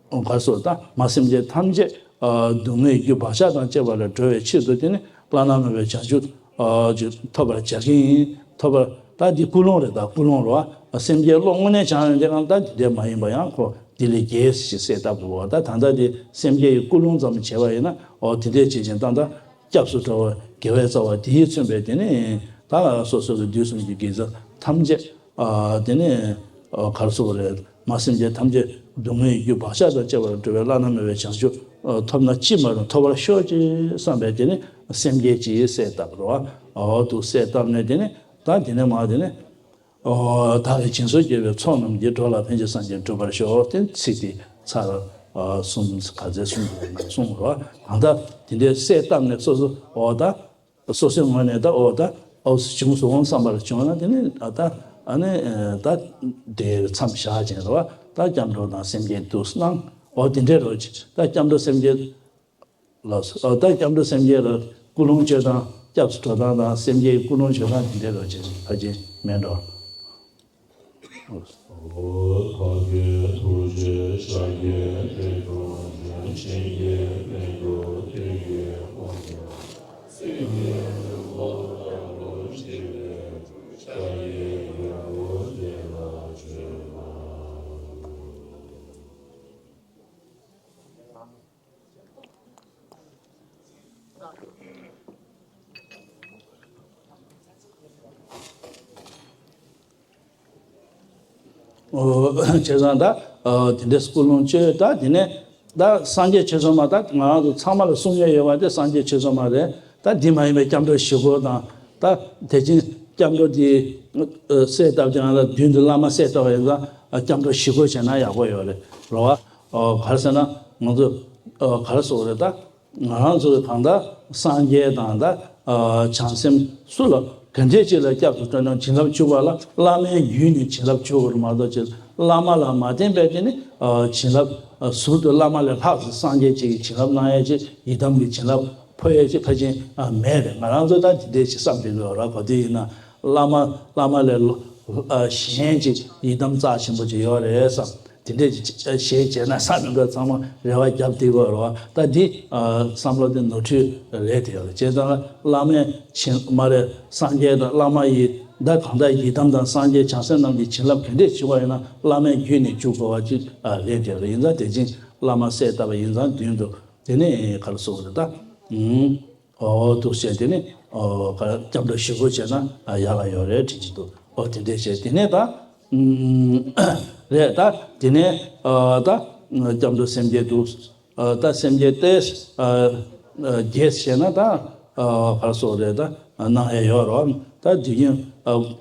ག་རེ་ཟེར་དགོས། ད་མ་སེམས་ཅན་ཐམས་ཅད་ཨ་སྡུག་བསྔལ་རྒྱུ་བག་ཆགས་དང་བཅས་པ་ལས་སྒྲོལ་བའི་ཕྱིར་དུ་དེ་ནི་བླ་ན་མེད་པའི་བྱང་ཆུབ་ཨ་ཅིག་ཐོབ་པར་བྱ་གི་ཡིན། ཐོབ་པར། ད་འདི་ཀུན་སློང་རེད། ད་ཀུན་སློང་རེད་བ། སེམས་བསྐྱེད་བློ་དངོས་གནས་བྱང་ཡོང་དེ་གང་ལྟར་འདི་འདྲས་མ་ཡིན་པ་ཡང་ཁོ་འདི་ལས་རྒྱས་ཞེས་གསལ་བཏབ་དགོས་བ། ད་ད་ལྟ་འདི་སེམས་བསྐྱེད་ཀྱི་ཀུན་སློང་ཙམ་བྱས་པ་ཡིན་ན། ཨོ་དེ་འདྲས་བྱེད་ཅིང་ད་ལྟ་སྐྱབས་སུ་འགྲོ་བ་དགེ་བའི་རྩ་བ་དེས་མཚོན་པའི་དེ་ནི་ད་སོ་སོ་གི་དུས་གསུམ་གྱི་དགེ་རྩ་ཐམས་ཅད་ཨ་དེ་ནི་ཨ་ག་རེ་ཟེར་དགོས་རེད། མ་སེམས་ཅན་ཐམས་ཅད་སྡུག་བསྔལ་གྱི་རྒྱུ་བག་ཆགས་དང་བཅས་པ་ལས་སྒྲོལ་བའི་བླ་ན་མེད་པའི་བྱང་ཆུབ་ཨ་ཐོབ་ན་ཅི་མ་རུང་ཐོབ་པར་ཤོག་ཅེས་བསམ་པའི་དེ་ནི་སེམས་བསྐྱེད་ཅིག་གསལ་བཏབ་རོགས། ཨོ་འདུག་གསལ་བཏབ་ནས་དེ་ནི་ད་དེ་ནས་མར་དེ་ནི་ཨོ་བདག་གིས་སྦྱིན་སོགས་བགྱིས་པའི་ཚོགས་རྣམས་ཀྱིས། འགྲོ་ལ་ཕན་ཕྱིར་སངས་རྒྱས་འགྲུབ་པར་ཤོག་དེ་ཚིག་དེ་ཚར་ཨ་གསུམ་ག་ཚོད་གསུངས་འདུག་ན་གསུངས་རོགས། གང་ལྟར་དེ་འདྲའི་གསལ་བཏབ་ནས་སོ་སོ་ཨོ་ད། སོ་སོའི་ངོས་ནས་ད་ཨོ་ད་ཨོ་བྱུང་སོང་བསམ་པར་བྱུང་ན་དེ་ནི་ད་ཨ་ནི་ད་དེ་མཚམས་བཞག་ཅིང་རེད་བ། ད་སྐྱབས་འགྲོ་དང་སེམས་བསྐྱེད་དུ་གནང་། ཨོ་དེ་འདྲའི་རོ་ཅིག་ད་སྐྱབས་འགྲོ་སེམས་བསྐྱེད་ལ་ཨོ་ད་སྐྱབས་འགྲོ་སེམས་བསྐྱེད་ལ་ཀུན་སློང་བཅོས་སྟངས། སྐྱབས་སུ་འགྲོ་སྟངས་དང་སེམས་བསྐྱེད་ཀུན་སློང་བཅོས་སྟངས་དེ་འདྲའི་རོ་ཅིག་ཕལ་ཆེར་མེད་འགྲོ། བྱས་ཙང་ད་དེ་འདྲའི་ཀུན་སློང་བཅོས། ད་དེ་ནས་ད་སངས་རྒྱས་ཆོས་ཚོལ་མ། ད་ང་རང་ཚོ་ཚང་མ་ལ་གསུང་ཡས་ཡོད་པ་དེ་སངས་རྒྱས་ཆོས་ཚོལ་མ་རེད། ད་འདི་མ་ཡིན་པའི་སྐྱབས་འགྲོ་བཞི་སྐོར་དང་། ད་དེ་བཞིན་སྐྱབས་འགྲོ་དེ་གསལ་བཏབ་ཀྱང་ལ་མདུན་དུ་བླ་མ་གསལ་བཏབ་པ་ཡིན་ཙང་སྐྱབས་འགྲོ་བཞི་སྐོར་བྱས་ན་ཡག་པོ་ཡོད་རེད་རེད་བ། ག་རེ་ཟེར་ན་ང་ཚོ་ག་རེ་ཟེར་དགོས་རེད། ད་ང་རང་ཚོ་གང་ལྟར་སངས་རྒྱས་དང་ད་བྱང་སེམས་སུ་ལ་ག་འདྲས་ཅིག་ལ་སྐྱབས་སུ་འགྲོ་ན་བྱིན་རླབས་བཅུག་པ་ལ་བླ་མའི་བརྒྱུད་ནས་བྱིན་རླབས་བཅུག་དགོས་མ་གཏོགས་ཅིག་བླ་མ་ལ་མ་བརྟེན་པའི་དེ་ནི་བྱིན་རླབས་ཟུར་དུ་བླ་མ་ལས་ལྷག་ཙམ་སངས་རྒྱས་ཅིག་གིས་བྱིན་རླབས་གནང་ཡས་ཅིག་ཡི་དམ་གྱི་བྱིན་རླབས་འཕོ་ཡས་ཅིག་ཕལ་ཆེར་མེད་རེད། ང་རང་ཚོ་ད་དེ་འདྲས་ཅིག་བསམ་བསྡད་དགོས་ར། ག་དུས་ཡིན་ན་བླ་མ་བླ་མ་ལས་ལོ་གཞན་ཅིག་ཡི་དམ་རྩ་ཆེན་པོ་ཅིག་ཡོད་རེད་བསམ། དེ་འདྲས་ཅིག་ཞེས་བྱས་ན་ས་མི་འགའ་ཚང་མ་རེ་བ་རྒྱབ་བསྡད་དགོས་རེད་བ། ད་འདི་བསམ་བློ་དེ་ནོར་འཁྲུལ་རེད་དེ་ཡོད་རེད། བྱས་ཙང་བླ་མའི་བྱིན་མ་རེད། སངས་རྒྱས་དང་བླ་མ་ཡི་ད་གང་ལྟར་ཡི་དམ་དང་སངས་རྒྱས་བྱང་སེམས་རྣམས་ཀྱི་བྱིན་རླབས་ག་འདྲས་བྱུང་བ་ཡིན་ན་བླ་མའི་བརྒྱུད་ནས་བཅུག་དགོས་པ་ཅིག་རེད་དེ་ཡོད་རེད། ཡིན་ཙང་དེ་བཞིན་བླ་མ་གསལ་བཏབ་པ་ཡིན་ཙང་མདུན་དུ་དེ་ནས་ག་རེ་ཟེར་དགོས་རེད། ད་ཨོ་འདུག་བྱས་དེ་ནས་ཨོ་ག་སྐྱབས་འགྲོ་བཞི་སྐོར་བྱས་ན་ཡག་ག་ཡོད་རེད་དྲན་གྱི་འདུག་ཨོ་དེ་འདྲས་བྱས་དེ་ནས་ད་རེད། ད་དེ་ནས་ད་སྐྱབས་འགྲོ་སེམས་བསྐྱེད་འདུག་ད་སེམས་བསྐྱེད་དེ་རྒྱས་བྱས་ན་ད་ག་རེ་ཟེར་དགོས་རེད། ད་གནང་ཡས་ཡོད་རེད། ད་དེ་བཞིན་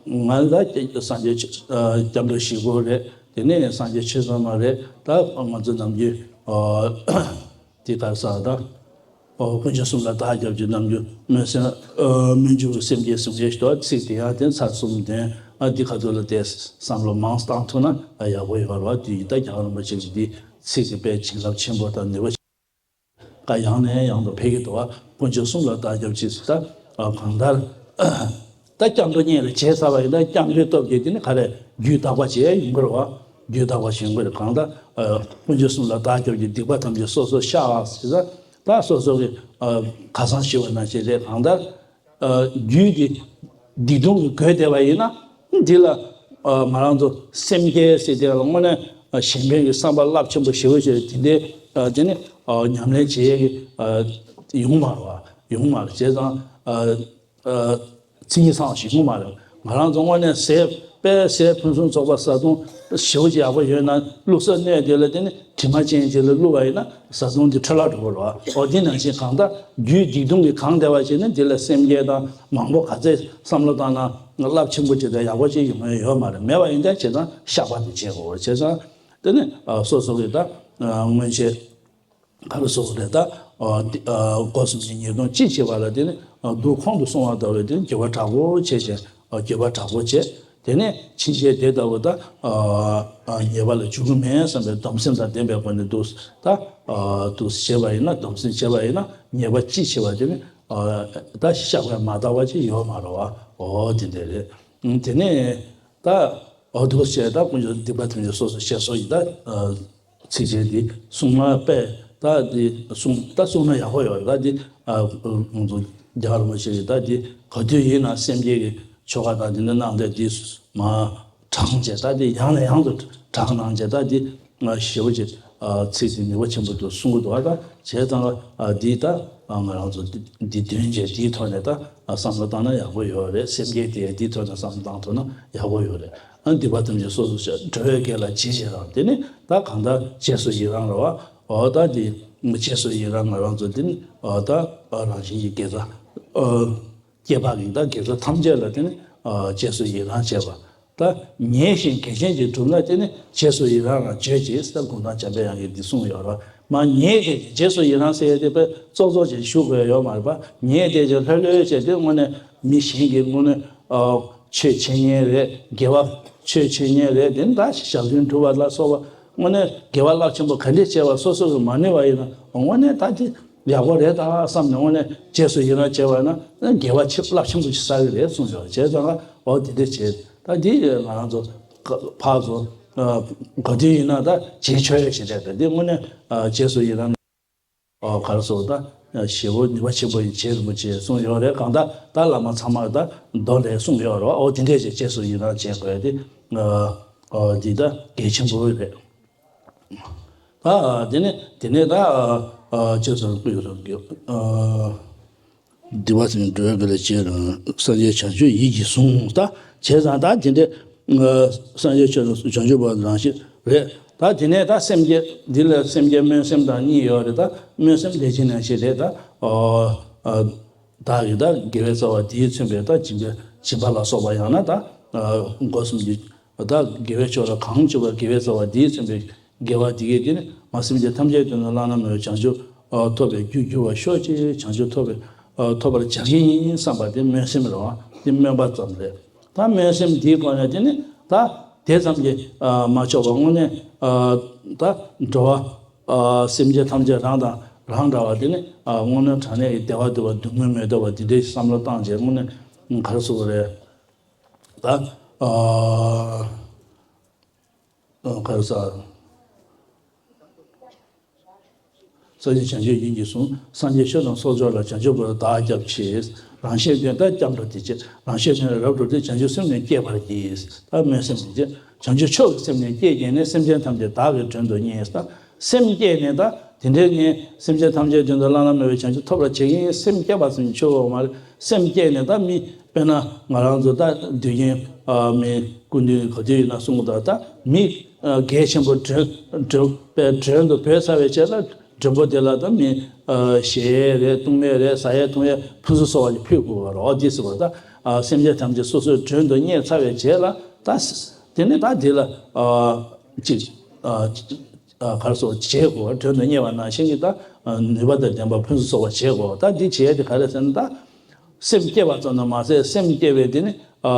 ང་ད་སངས་རྒྱས་སྐྱབས་འགྲོ་བཞི་སྐོར་རེད། དེ་ནས་སངས་རྒྱས་ཆོས་ཚོལ་མ་རེད། ད་ང་ཚོ་ནམ་རྒྱུན་དེ་ག་རེ་ཟེར་ད། ཨོ་དཀོན་མཆོག་གསུམ་ལ་བདག་སྐྱབས་ཀྱི་རྣམ་འགྱུར། སྨོན་སེམས་ཨ་སྨོན་འཇུག་སེམས་བསྐྱེད་གསུམ་བསྐྱེད་ཞུ་བ། ཚིག་དེ་ཡང་དེ་ཚར་གསུམ་འདོན། ཨ་འདི་ཁ་ཐུག་ལ་དེ་བསམ་བློ་མང་བཏང་ཐུབ་ན་ཨ་ཡག་པོ་ཡོད་རེད་བ། དེ་ཡིན་ད་རྒྱལ་བ་རིན་པོ་ཆེ་གི་འདི་ཚིག་དེ་དཔེ་བྱིན་རླབས་ཆེན་པོ་དང་ནུས་པ་ཆེ། ཡང་ནས་ཡང་དུ་འཕེལ་གྱི་འདུག་བ། དཀོན་མཆོག་གསུམ་ལ་བདག་སྐྱབས་ཀྱིས་ད་ཨ་གང་ལྟར་ད་སྐྱབས་འགྲོ་གཉིས་ལ་བྱས་ཚར་བ་ཡིན་ན་སྐྱབས་འགྲོའི་སྟོབས་ཀྱིས་དེ་ནི་ག་རེ་རྒྱུད་དག་པ་བྱས་ཡོང་གི་རེད་བ། རྒྱུད་དག་པ་བྱས་ཡོང་གི་རེད། གང་ལྟར་ཨ་དཀོན་མཆོག་གསུམ་ལ་བདག་སྐྱབས་ཀྱིས་སྡིག་པ་ཐམས་ཅད་སོ་སོར་བཤགས་ཟེར་ད། ད་སོ་སོ་གི་ཨ་ཁ་སང་ཞུས་པ་ནང་བཞིན་རེད། གང་ལྟར་ཨ་རྒྱུད་ཀྱི་སྡིག་ལྟུང་གི་གོས་བསྡད་པ་ཡིན་ན་འདི་ལ་ཨ་ང་རང་ཚོ་སེམས་བསྐྱེད་ཟེར་དེ་ལ་དངོས་གནས་ཨ་གཞན་ཕན་གྱི་བསམ་པ་རླབས་ཆེན་པོ་ཞེ་པོ་ཅིག་དེ་འདྲའི་ཨ་དེ་ནི་ཨ་ཉམས་ལེན་བྱེད་ཡས་ཀྱི་ཨ་ཡོང་མ་རེད་བ། ཡོང་མ་རེད། བྱས་ཙང་ཨ་ཨ་མཚན་ཉིད་ཚང་བ་ཞིག་ཡོང་མ་རེད། ང་རང་ཚོ་དངོས་གནས་ཟས་དཔེ་ཟས་ཕུན་སུམ་ཚོགས་པ་བཟའ་བཏུང་ཞེ་པོ་ཅིག་ཡག་པོ་ཡོད་ན་བླུགས་ས་གནས་དེ་ལ་དེ་ནི་དྲི་མ་ཅན་ཅིག་ལ་བླུགས་པ་ཡིན་ན་བཟའ་བཏུང་དེ་འཕྲོ་བརླག་འགྲོ་གི་རེད་བ། འོ་དེ་ནང་བཞིན་གང་ལྟར་རྒྱུད་སྡིག་ལྟུང་གིས་གང་བསྡད་པ་བྱས་ན་དེ་ལ་སེམས་བསྐྱེད་དང་མང་པོ་ག་ཚད་བསམ་བློ་བཏང་ན་རླབས་ཆེན་པོ་ཅིག་དང་ཡག་པོ་ཅིག་ཡོང་ཡ་ཡོད་མ་རེད། མེད་པ་ཡིན་ད་བྱས་ཙང་བཤགས་པ་དེ་བྱེད་དགོས། བྱས་ཙང་དེ་ནི་སོ་སོ་གི་ད་སྔོན་ཆད་ག་རེ་ཟེར་དགོས་རེད། ད་ཨ་འདི་ཨ་སྒོ་གསུམ་གྱི་ཉེས་ལྟུང་ཅི་བྱེད་པ་ལ་དེ་ནི་ཨ་སྡུག་ཁོང་དུ་སོང་བ་ལྟ་བུའི་དེ་ནི་དགེ་བ་དྲག་པོ་བྱས་བྱས། ཨ་དགེ་བ་དྲག་པོ་བྱས། དེ་ནས་ཕྱིན་ཆད་དེ་ལྟ་བུ་ད་ཨ་ཨ་ཉེས་པ་ལ་འཇུག་གི་མེད་བསམ་པའི་སྡོམ་སེམས་དང་ལྡན་པའི་སྒོ་ནས་འདུག་ད་ཨ་འདུག་བྱས་པ་ཡིན་ན། སྡོམ་སེམས་བྱས་པ་ཡིན་ན་ཉེས་པ་ཅི་བྱས་པ་དེ་ནི་ཨ་ད་བཤགས་པས་མ་དག་པ་ཅིག་ཡོད་མ་རེད་བ། འོ་དེ་འདྲ་རེད། ཨ་དེ་ནས་ད་འོ་འདུག་བྱས་ད་དཀོན་མཆོག་སྡིག་པ་ཐམས་ཅད་སོ་སོར་བཤགས་སོ་ཡིན། ད་ཨ་ཚིགས་བཅད་འདི་གསུང་མ་པས་ད་འདི་གསུང་ད་གསུང་ན་ཡག་པོ་ཡོད་རེད། ད་འདི་ཨ་ང་ཚོ་རྒྱལ་བ་རིན་པོ་ཆེ་གིས་ད་འདི་ག་དུས་ཡིན་ན་སེམས་བསྐྱེད་ཀྱི་ཆོ་ག་དང་འདི་འདྲ་གནང་སྟེ་འདི་མ་དྲངས་བྱས། ད་འདི་ཡང་ནས་ཡང་དུ་དྲངས་གནང་བྱས། ད་འདི་ང་ཞེ་པོ་ཅིག་ཨ་ཚིགས་འདི་ནུས་པ་ཆེན་པོ་འདུག་གསུང་གི་འདུག་ཨ་ད་བྱས་ཙང་ཨ་འདི་ད་ཨ་ང་རང་ཚོ་འདི་འདི་འདོན་བྱས་འདིའི་ཐོག་ནས་ད་ཨ་བསམ་བློ་བཏང་ན་ཡག་པོ་ཡོད་རེད། སེམས་བསྐྱེད་དེ་འདིའི་ཐོག་ནས་བསམ་བློ་བཏང་ཐུབ་ན་ཡག་པོ་ཡོད་རེད། ཨ་སྡིག་པ་ཐམས་ཅད་སོ་སོར་བཤགས། འགྲོ་བའི་དགེ་ལ་ཇི་བྱས་རང་། དེ་ནི་ད་གང་ལྟར་རྗེས་སུ་ཡི་རང་རེད་བ། འོ་ད་འདི་རྗེས་སུ་ཡི་རང་ང་རང་ཚོ་འདི་ནི་ཨ་ད་ཨ་རང་བཞིན་གྱི་དགེ་རྩ་ཨ་སྐྱེ་བ་གི་ད་དགེ་རྩ་ཐམས་ཅད་ལ་དེ་ནི་ཨ་རྗེས་སུ་ཡི་རང་བྱས་པ། ད་ཉེ་ཞིང་གལ་ཆེན་ཅིག་བསྒྲུབ་ན་དེ་ནི་རྗེས་སུ་ཡི་རང་ལ་བརྗོད་ཅིག་ཟེར་གུང་ཐང་འཇམ་པའི་དབྱངས་ཀྱིས་འདི་གསུངས་ཡོད་རེད། མ་ཉེ་གལ་ཆེན་རྗེས་སུ་ཡི་རང་ཟེར་ཡས་དེ་དཔེ་ཙོག་ཙོག་ཅིག་ཞུ་དགོས་ཡོད་མ་རེད་པ། ཉེ་དེ་ཅིག་ལྷོད་ལྷོད་བྱས་དེ་དངོས་གནས་མི་གཞན་གྱི་དངོས་གནས་ཨ་ཆོས་འཆད་མཁན་རེད། དགེ་བ་ཆོས་འཆད་མཁན་རེད། དེ་ནི་ད་ཞག་བདུན་སྒྲུབ་པ་ལ་སོགས་པ་དངོས་གནས་དགེ་བ་རླབས་ཆེན་པོ་ག་འདྲས་བྱས་པ་སོ་སོ་གིས་མ་ནུས་པ་ཡིན་ན་དངོས་གནས་ད་དེ་ཡག་པོ་རེད་ད་བསམ་ནས་དངོས་གནས་རྗེས་སུ་ཡི་རང་བྱས་པ་ན་དགེ་བ་ཆེ་རླབས་ཆེན་པོ་ཞིག་བསགས་ཀྱི་རེད་གསུངས་ཡོད། བྱས་ཙང་ཨོ་དེ་འདྲ་བྱས། ད་འདི་ང་རང་ཚོ་ཕར་ཚོ་ག་དུས་ཡིན་ན་ད་བྱེད་ཆོག་ཡ་ཞིག་རེད། ད་འདི་དངོས་གནས་རྗེས་སུ་ཡི་རང་ཨོ་ག་རེ་ཟེར་ད་ཞེ་པོ་ནུས་པ་ཆེན་པོ་ཡིན། རྗེ་རིན་པོ་ཆེས་གསུངས་ཡོད་རེད། གང་ལྟར་ད་བླ་མ་ཚང་མ་ད་མདོ་ལས་གསུངས་ཡོད་རེད། ཨོ་དེ་འདྲས་ཅིག་རྗེས་སུ་ཡི་རང་བྱེད་དགོས་དེ་ཨོ་འདི་ད་གལ་ཆེན་པོ་རེད། ད་དེ་ནས་དེ་ནས་ད་ཨ་ཅེས་སོ་སྐུ་ཡོད་རང་གི་ཨ་སྡིག་པ་ཐམས་ཅད་འགྲོ་བའི་དགེ་ལ་བྱེད་རང་། སངས་རྒྱས་བྱང་ཆུབ་ཡིད་ཀྱིས་བཟུང་། ད་བྱས་ཙང་ད་དེ་འདྲས་ སངས་རྒྱས་ཆོས་དང་བྱང་ཆུབ་བར་དུ་རང་བཞིན་རེད། ད་དེ་ནས་ད་སེམས་བསྐྱེད་འདི་ལ་སེམས་བསྐྱེད་སྨོན་སེམས་དང་གཉིས་ཡོད་རེད། ད་སྨོན་སེམས་ལས་ཀྱི་རྣམ་ཤེས་རེད། ད་ཨ་ཨ་བདག་གིས་ད་དགེ་བའི་རྩ་བ་འདིས་མཚོན་པའི་ད་སྦྱིན་པའི་སྦྱིན་པ་ལ་སོགས་པ། ཡང་ན་ད་ཨ་སྒོ་གསུམ་གྱི་ད་དགེ་བའི་ཕྱོགས་ལ་གང་བྱུང་བ་དགེ་བའི་རྩ་བ་འདིས་མཚོན་པའི་དགེ་བ་འདི་གས་དེ་ནི་མ་སེམས་ཅན་ཐམས་ཅད་དོན་དུ་བླ་ན་མེད་པའི་བྱང་ཆུབ་ཨ་ཐོབ་པའི་རྒྱུར་འགྱུར་བར་ཤོག་ཅིག། བྱང་ཆུབ་ཐོབ་པའི་ཨ་ཐོབ་པར་བྱ་གི་ཡིན་བསམ་པ་དེ་སྨོན་སེམས་རེད་བ། དེ་སྨོན་པ་ཙམ་རེད། ད་སྨོན་སེམས་འདིའི་སྒོ་ནས་དེ་ནི་ད་དེ་ཙམ་གྱིས་ཨ་མ་ཆོག་པ་དངོས་གནས་ཨ་ད་འགྲོ་བ་ཨ་སེམས་ཅན་ཐམས་ཅད་རང་དང་རང་འདྲ་བ་དེ་ནི་ཨ་དངོས་གནས་དྲང་གནས་ཀྱི་བདེ་བ་འདོད་པ་སྡུག་བསྔལ་མི་འདོད་པ་འདི་འདྲའི་བསམ་བློ་བཏང་བྱས་དངོས་གནས་ག་རེ་ཟེར་དགོས་རེད། ད་ཨ་ག་རེ་ཟེར། སངས་རྒྱས་བྱང་ཆུབ་ཡིད་ཀྱིས་བཟུང་། སངས་རྒྱས་ཆོས་དང་ཚོགས་མཆོག་ལ། བྱང་ཆུབ་བར་དུ་བདག་སྐྱབས་མཆི། རང་གཞན་དོན་དག་སྐྱབས་འགྲོ་དེ་བྱེད། རང་གཞན་དོན་ལ་རབ་འགྲོ་སྟེ། བྱང་ཆུབ་སེམས་ནི་བསྐྱེད་པར་བགྱི། ད་སྨོན་སེམས་དེ་བྱེད། བྱང་ཆུབ་མཆོག་གི་སེམས་ནི་བསྐྱེད་བགྱིས་ནས། སེམས་ཅན་ཐམས་ཅད་བདག་གིས་མགྲོན་དུ་གཉེར། ད་སེམས་བསྐྱེད་ནས་ད་དེ་འདྲའི་ངས་སེམས་ཅན་ཐམས་ཅད་དོན་དུ་བླ་ན་མེད་པའི་བྱང་ཆུབ་ཐོབ་པར་བྱེད་ཀྱི་ཡིན། སེམས་བསྐྱེད་པ་ཟེར་ནས་ཆོག་གི་ཡོད་མ་རེད། སེམས་བསྐྱེད་ནས་ད་མི་དཔེར་ན་ང་རང་ཚོ་ད་དུས་རྒྱུན་ཨ་མི་སྐུ་མདུན་ག་དུས་ཡིན་ན་གསུང་གི་འདུག་ད་མི་ཨ་གལ་ཆེན་པོ་མགྲོན་མགྲོན་པའི་མགྲོན་དུ་བོས་ཚར་བའི་རྗེས་ལ་མགྲོན་པོ་དེ་ལ་ད་མི་ཨ་བཞེས་ཡས་རེད། བཏུང་ཡས་རེད། ཟ་ཡས་འཐུང་ཡས་ཕུན་སུམ་ཚོགས་པ་ཞིག་ཕུལ་དགོས་པ་རེད། འོ་འདི་ཟེར་བ་ད་ཨ་སེམས་ཅན་ཐམས་ཅད་སོ་སོའི་མགྲོན་དུ་གཉེར་ཚར་བའི་རྗེས་ལ་ད་དེ་ནས་ད་འདི་ལ་ཨ་ཅིག་ཨ་ཨ་ག་རེ་ཟེར་བྱེད་དགོས། མགྲོན་དུ་གཉེར་བ་ནང་བཞིན་གྱི་ད་ནུས་པ་དང་ལྡན་པ་ཕུན་སུམ་ཚོགས་པ་བྱེད་དགོས། ད་འདི་བྱེད་ཡས་དེ་ག་རེ་ཟེར་ན་ད། སེམས་བསྐྱེད་པ་ཙམ་དུ་མ་ཟད། སེམས་བསྐྱེད་པའི་དེ་ནི་ཨ་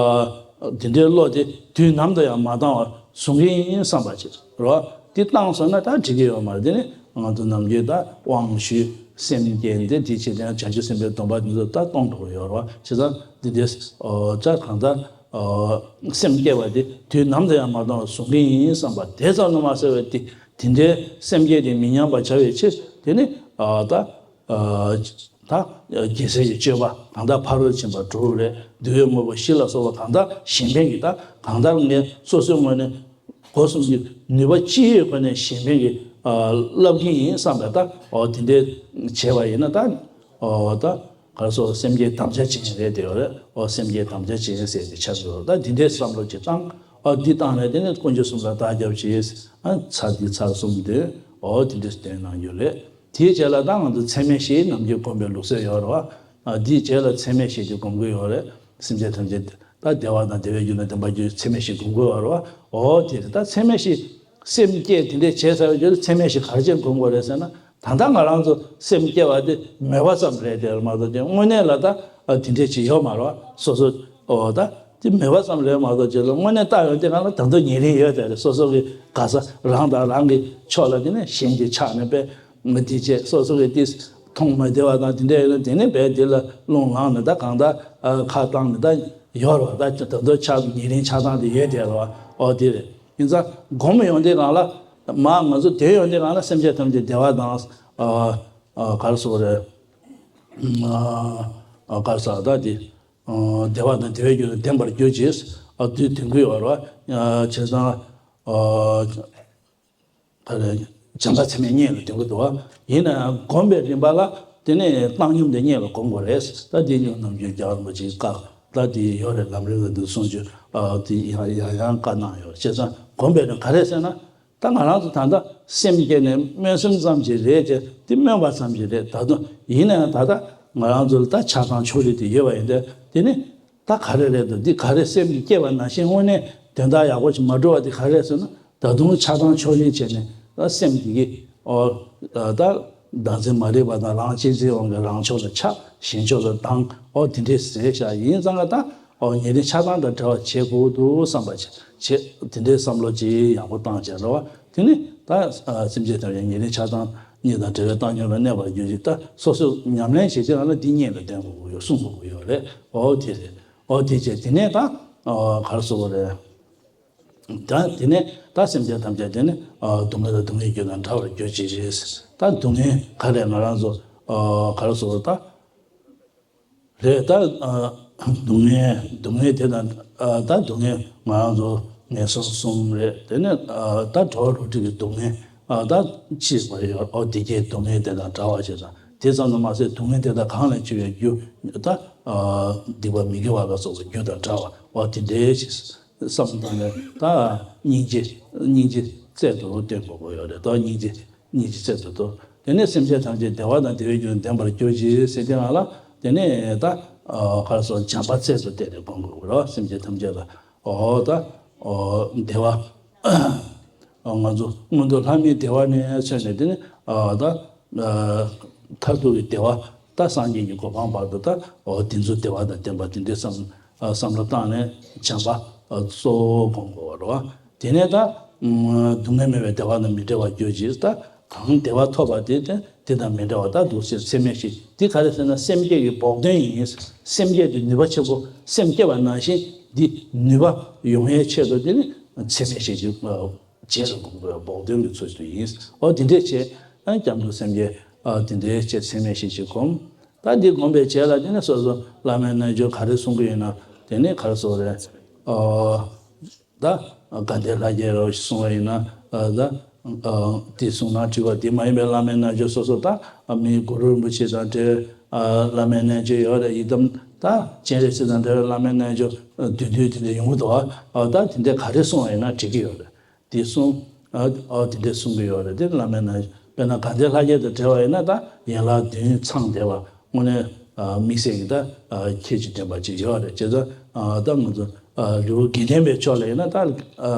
དེ་འདྲའི་བློ་དེ་དུས་ནམ་དུ་ཡང་མ་བཏང་བར་བཟུང་གི་ཡིན་བསམ་པ་ཅིག་རོ། དེ་བཏང་སོང་ན་ད་འགྲིག་གི་ཡོད་མ་རེད། དེ་ནི་ང་ཚོ་ནམ་རྒྱུན་ད་དབང་ཞུས་སེམས་བསྐྱེད་འདི་དེ་བྱེད་དེ་ཡང་བྱང་ཆུབ་སེམས་དཔའི་སྡོམ་པ་འདི་ཚོ་ད་གཏོང་དགོས་ཡོད་རོ། བྱས་ཙང་འདི་འདྲའི་ཨ་ཅག་གང་ལྟར་ཨ་སེམས་བསྐྱེད་པ་དེ་དུས་ནམ་དུ་ཡང་མ་བཏང་བར་བཟུང་གི་ཡིན་བསམ་པ་དེ་ཙམ་དུ་མ་ཟད་པའི་དེ་དེ་འདྲའི་སེམས་བསྐྱེད་དེ་མི་ཉམས་པར་བྱ་བའི་ཕྱིར་དེ་ནི་ཨ་ད། ད་རྒྱལ་སྲས་ཀྱི་སྤྱོད་པ་གང་ལྟར་ཕ་རོལ་ཕྱིན་པ་དྲུག་རེད། འདུལ་བའི་དངོས་པོ་བཞི་ལ་སོགས་པ་གང་ལྟར་གཞན་ཕན་གྱི་ད་གང་ལྟར་ངས་སོ་སོའི་ངོས་ནས་སྒོ་གསུམ་གྱི་ནུས་པ་ཅི་ཡོད་སྒོ་ནས་གཞན་ཕན་གྱི་བསླབ་ཀྱི་ཡིན་བསམ་པའི་ད་འོ་དེ་འདྲའི་བྱས་པ་ཡིན་ན་ད་འོ་ད་ག་རེ་ཟེར་སེམས་བསྐྱེད་དམ་བཅའ་བྱེད་མཁན་རེད་དེ་ཡོད་རེད། འོ་སེམས་བསྐྱེད་དམ་བཅའ་བྱེད་མཁན་ཟེར་ཏེ་ཆགས་ཡོད་རེད། ད་དེ་འདྲའི་བསམ་བློ་ཅིག་བཏང་། འོ་འདི་བཏང་ནས་དེ་ནས་དཀོན་མཆོག་གསུམ་ལ་བདག་སྐྱབས་མཆི། ཚར་འདི་ཚར་གསུམ་དེ་འོ་དེ་འདྲའི་སྟོན་གནང་རྒྱུ་རེད། དེའི་རྗེས་ལ་ད་ང་ཚོ་ཚད་མེད་བཞི་ནམ་རྒྱུན་སྒོམ་པའི་ལུགས་སྲོལ་ཡོད་རེད་བ། འདིའི་རྗེས་ལ་ཚད་མེད་བཞི་དེ་སྒོམ་གྱི་ཡོད་རེད། སེམས་ཅན་ཐམས་ཅད་ད་བདེ་བ་དང་བདེ་བའི་རྒྱུ་ལ་ལྡན་པར་གྱུར་ཚད་མེད་བཞི་སྒོམ་གྱི་ཡོད་རེད་བ། འོ་དེ་རེད། ད་ཚད་མེད་བཞི་སེམས་བསྐྱེད་དེ་འདྲས་བྱས་ཚར་བའི་རྗེས་ལ་ཚད་མེད་བཞི་ག་རེ་བྱས་སྒོམ་དགོས་རེད་ཟེར་ན། ད་ལྟ་ང་རང་ཚོ་སེམས་བསྐྱེད་པ་དེ་མོས་པ་ཙམ་རེད་དེ་མ་གཏོགས་ཀྱི་དངོས་གནས་ལ་ད་དེ་འདྲས་ཅིག་ཡོད་མ་རེད་བ། སོ་སོ་འོ་ད་དེ་མོས་པ་ཙམ་རེད་མ་གཏོགས་ཅིག་ལ་དངོས་གནས་བལྟ་ཡོང་དུས་སྒང་ལ་ད་དུང་ཉེ་རིང་ཡོད་དེ་རེད། སོ་སོ་གི་དགའ་ས་རང་དང་རང་གི་ཕྱོགས་ལ་དེ་ནས་གཞན་གྱི་ཆགས་ནས་པས་ང་དེ་བྱས་སོ་སོ་གི་དེ་མཐོང་མ་བདེ་བ་དང་དེ་འདྲ་ཡོད་ན་དེ་ནས་པས་དེ་ལ་རླུང་ལངས་ནས་ད་གང་ལྟར་ཁ་བཏང་ནས་ད་ཡོད་རེད་བ། ད་ད་དུང་ཆགས་ཉེ་རིང་ཆགས་སྡང་དེ་ཡོད་དེ་རེད་བ། འོ་དེ་རེད། ཡིན་ཙང་སྒོམ་ཡོང་དུས་སྒང་ལ་མ་ང་ཚོ་དེ་ཡོང་དུས་སྒང་ལ་སེམས་ཅན་ཐམས་ཅད་བདེ་བ་དང་ཨ་ཨ་ག་རེ་ཟེར་དགོས་རེད། ཨ་ཨ་ག་རེ་ཟེར་ད་དེ་ཨ་བདེ་བ་དང་བདེ་བའི་རྒྱུ་ལ་ལྡན་པར་གྱུར་ཅིག་ཨ་དུས་དེང་གི་ཡོད་རེད་བ། ཨ་བྱས་ཙང་ཨ་ག་རེ་བྱང་ཆུབ་ཚད་མེད་སྙེད་ལ་ལྡན་གྱི་འདུག་བ། ཡིན་ནའང་སྒོམ་པའི་རིམ་པ་ལ་དེ་ནས་བཏང་སྙོམས་དེ་སྙེད་ལ་སྒོམ་དགོས་རེད། ད་དེ་སྙོམས་ནམ་རྒྱུན་རྒྱལ་བ་རིན་པོ་ཆེའི་བཀའ་ད་དེ་ཡོད་རེད། ལམ་རིམ་ལ་འདུག་གསུང་རྒྱུ་ཨ་དེ་ཡང་ཡང་ཡང་བཀའ་གནང་ཡོད། བྱས་ཙང་སྒོམ་པའི་རིམ་ག་རེ་ཟེར་ན། ད་ང་རང་ཚོ་ད་ལྟ་སེམས་བསྐྱེད་ནས་སྨོན་སེམས་ཙམ་ཞིག་རེད་ཅེས་དེ་སྨོན་པ་ཙམ་ཞིག་རེད། ད་དུང་ཡིན་ན་ཡང་ད་ལྟ་ང་རང་ཚོ་ལ་ད་ཆགས་སྡང་ཕྱོགས་རིས་དེ་ཡོད་པ་ཡིན་ཏེ། དེ་ནི་ད་ག་རེ་རེད་འདུག་འདི་ག་རེ་སེམས་ཀྱིས་བསྐྱེད་པ་ནང་བཞིན་དངོས་གནས་དོན་དག་ཡག་པོ་ཞིག་མ་འགྲོ་བ་དེ་ག་རེ་རེད་ཟེར་ན། ད་དུང་ཆགས་སྡང་ཕྱོགས་རིས་བྱས་ནས་ད་སེམས་འདི་གི་ཨོ་ད་བདག་འཛིན་མ་རིག་པ་དང་རང་གཅེས་འཛིན་དབང་གིས་རང་ཕྱོགས་ལ་ཆགས། གཞན་ཕྱོགས་ལ་སྡང་། ཨོ་དེ་འདྲས་ཟེར་བཞག་ཡིན་ཙང་ད་ཨོ་ཉེ་རིང་ཆགས་སྡང་དང་བྲལ་བ་བྱེད་དགོས་འདུག་བསམ་པ་བྱེད། དེ་འདྲའི་བསམ་བློ་ཅིག་ཡག་པོ་བཏང་བྱས་རེད་བ། དེ་ནི་ད་སེམས་ཅན་ཐམས་ཅད་ཉེ་རིང་ཆགས་སྡང་གཉིས་དང་བྲལ་བའི་བཏང་སྙོམས་ལ་གནས་པར་གྱུར་ཅིག་ད་སོ་སོས་ཉམས་ལེན་བྱེད་ཀྱི་ཡོད་ན་འདི་སྙིང་ལ་དོན་དགོས་ཀྱི་ཡོད། གསུང་དགོས་ཀྱི་ཡོད་རེད། ཨོ་དེ་རེད། ཨོ་དེ་བྱས་དེ་ནས་ད་ཨོ་ག་རེ་ཟེར་དགོས་རེད། ད་དེ་ནས་ད་སེམས་ཅན་ཐམས་ཅད་དེ་ནི་ཨོ་སྡུག་བསྔལ་དང་སྡུག་བསྔལ་རྒྱུ་དང་བྲལ་བར་གྱུར་ཅིག་རེད། ད་སྡུག་བསྔལ་ག་རེ་ང་རང་ཚོ་ཨོ་ག་རེ་ཟེར་དགོས་ད། རེད་ད། ཨ་སྡུག་བསྔལ་སྡུག་བསྔལ་དེ་དང་ཨ་ད་སྡུག་བསྔལ་ང་རང་ཚོ་ངན་སོང་གསུམ་རེད། དེ་ནས་ཨ་ད་འགྲོ་བ་རིགས་དྲུག་གི་སྡུག་བསྔལ་ཨ་ད་ཕྱིས་པ་ཡོད། ཨོ་བདེ་སྐྱིད་སྡུག་བསྔལ་དེ་དང་བྲལ་བ་བྱས་ཙང་དེ་ཙམ་དུ་མ་ཟད་སྡུག་བསྔལ་དེ་དག་གང་ལས་སྐྱོབ་པའི་རྒྱུ་ད་ཨ་སྡིག་པ་མི་དགེ་བ་ལ་སོགས་པའི་རྒྱུ་དང་བྲལ་བ་ཨོ་དེ་འདྲའི་ཞིག་བསམ་བློ་བཏང་ནས་ད་སྙིང་རྗེ་སྙིང་རྗེ་རྩལ་དུ་བཏོན་དགོས་ཀྱི་ཡོད་རེད། ད་སྙིང་རྗེ་སྙིང་རྗེ་རྩལ་དུ་བཏོན། དེ་ནས་སེམས་ཅན་ཐམས་ཅད་བདེ་བ་དང་བདེ་བའི་རྒྱུ་ལྡན་པར་གྱུར་ཅིག་ཟེར་དེ་ང་ལ་དེ་ནས་ད་ག་རེ་ཟེར་བྱམས་པ་རྩལ་དུ་བཏོན་ནས་སྒོམ་དགོས་ཀྱི་རེད། སེམས་ཅན་ཐམས་ཅད་ལ་འོ་ད་འོ་བདེ་བ། ང་ཚོ་མངོན་མཐོ་ལྷ་མིའི་བདེ་བ་ནས་མཚོན་ནས་དེ་ནི་ད་མཐར་ཐུག་གི་བདེ་བ་ད་སངས་རྒྱས་ཀྱི་གོ་འཕང་བར་དུ་ད་འོ་དེ་ཚོ་བདེ་བ་དང་ལྡན་པ་དེ་འདྲའི་བསམ་བསམ་བློ་བཏང་ནས་བྱམས་པ་གཙོ་བོ་སྒོམ་དགོས་པ་རེད་བ། དེ་ནས་ད་སྡུག་བསྔལ་མེད་པའི་བདེ་བ་དང་མི་འབྲལ་བར་གྱུར་ཅིག་ད་གང་བདེ་བ་ཐོབ་པ་དེ་དེ་དེ་དང་མི་འབྲལ་བ་ད་འདུག་སེ་ཚད་མེད་བཞི་འདི་ག་རེ་ཟེར་ན་སེམས་བསྐྱེད་ཀྱི་བོགས་འདོན་ཡིན། སེམས་བསྐྱེད་དེ་ནུས་པ་ཆེན་པོ་སེམས་བསྐྱེད་པ་ནང་བཞིན་འདི་ནུས་པ་ཡོང་ཡའི་ཆེད་དུ་དེ་ནི་ཚད་མེད་བཞི་གི་རྗེས་སུ་བསྒོམ་དགོས་བོགས་འདོན་གྱི་ཚུལ་དུ་ཡིན། འོ་དེ་འདྲས་བྱས་ཨ་སྐྱབས་འགྲོ་སེམས་བསྐྱེད་ཨ་དེ་འདྲས་བྱས་ཚད་མེད་བཞི་ཞིག་བསྒོམ། ད་འདི་བསྒོམ་པའི་རྗེས་ལ་དེ་ནས་སོ་སོ་བླ་མའི་རྣལ་འབྱོར་ག་རེ་གསུང་གི་ཡོད་ན་དེ་ནས་ག་རེ་ཟེར་རེད། ཨོ་ད་དགའ་ལྡན་ལྷ་བརྒྱ་རོ་གསུང་བ་ཡིན་ན་ཨ་ད་ཨ་དེ་གསུང་ན་འགྲིག་པ་དེ་མ་ཡིན་པའི་བླ་མའི་རྣལ་འབྱོར་སོ་སོ་ད་ཨ་མི་གུ་རུ་རིན་པོ་ཆེ་དང་འབྲེལ་ཨ་བླ་མའི་རྣལ་འབྱོར་ཡོད་རེད། ཡི་དམ་ད་སྤྱན་རས་གཟིགས་དང་འབྲེལ་བའི་བླ་མའི་རྣལ་འབྱོར་བདུན་བདུན་དེ་འདྲ་ཡོང་གི་འདུག་ཨ་ད་དེ་འདྲ་ག་རེ་གསུང་བ་ཡིན་ན་འགྲིག་གི་ཡོད་རེད། དེ་གསུང་། ཨ་ཨ་དེ་འདྲ་གསུང་གི་ཡོད་རེད། དེ་བླ་མའི་རྣལ་འབྱོར་དཔེར་ན་དགའ་ལྡན་ལྷ་བརྒྱ་དང་འབྲེལ་བ་ཡིན་ན་ད་ཡན་ལག་བདུན་ཚང་བསྡད་པ་དངོས་གནས་ཨ་དམིགས་བསལ་གྱི་ད་ཨ་ཁྱད་ཆོས་ལྡན་པ་ཅིག་ཡོད་རེད། བྱས་ཙང་ཨ་ད་ང་ཚོ་ཨ་ལེའུ་དགེ་ལྡན་པའི་ཕྱོགས་ལ་ཡིན་ན་ད་ཨ་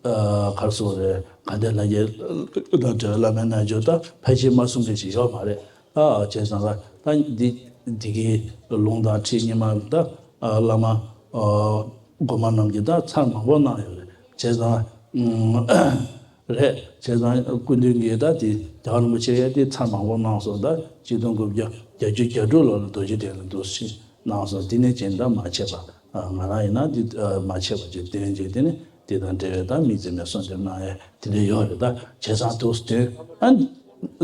ཨ་ག་རེ་ཟེར་རེད། དགའ་ལྡན་ལྷ་བརྒྱ་དང་འབྲེལ་བའི་བླ་མའི་རྣལ་འབྱོར་ད་ཕལ་ཆེར་མ་གསུང་མཁན་ཞིག་ཡོད་མ་རེད། ཨ་བྱས་ཙང་ལ་ད་འདི་འདི་གི་ལུང་དང་ཁྲིད་ཉི་མ་ད་ཨ་བླ་མ་ཨ་སྒོ་མ་རྣམས་ཀྱིས་ད་ཚར་མང་པོ་གནང་ཡོད་རེད། བྱས་ཙང་ཨ་རེད། བྱས་ཙང་སྐུ་མདུན་གྱིས་ད་དེ་རྒྱལ་བ་རིན་པོ་ཆེ་ཡ་དེ་ཚར་མང་པོ་གནང་སོང་། ད་ཆིག་སྟོང་དགུ་བརྒྱ་བརྒྱད་ཅུ་གྱ་དྲུག་ལོ་ལ་རྡོ་རྗེ་གདན་ལ་འདུག་ཞིག་གནང་སོང་། དེ་ནས་ཅིག་ད་མ་ཆད་པ་ང་རང་ཡིན་ན་འདི་མ་ཆད་པ་ཅིག་བསྟན་ཅིག་དེ་ནས་དེ་དང་འབྲེལ་བའི་ད་དམིགས་བརྩེ་མའི་གསོལ་འདེབས་གནང་ཡ་དེ་འདྲ་ཡོད་རེད། ད་བྱས་ཙང་འདུག་སྟོན་ཨ་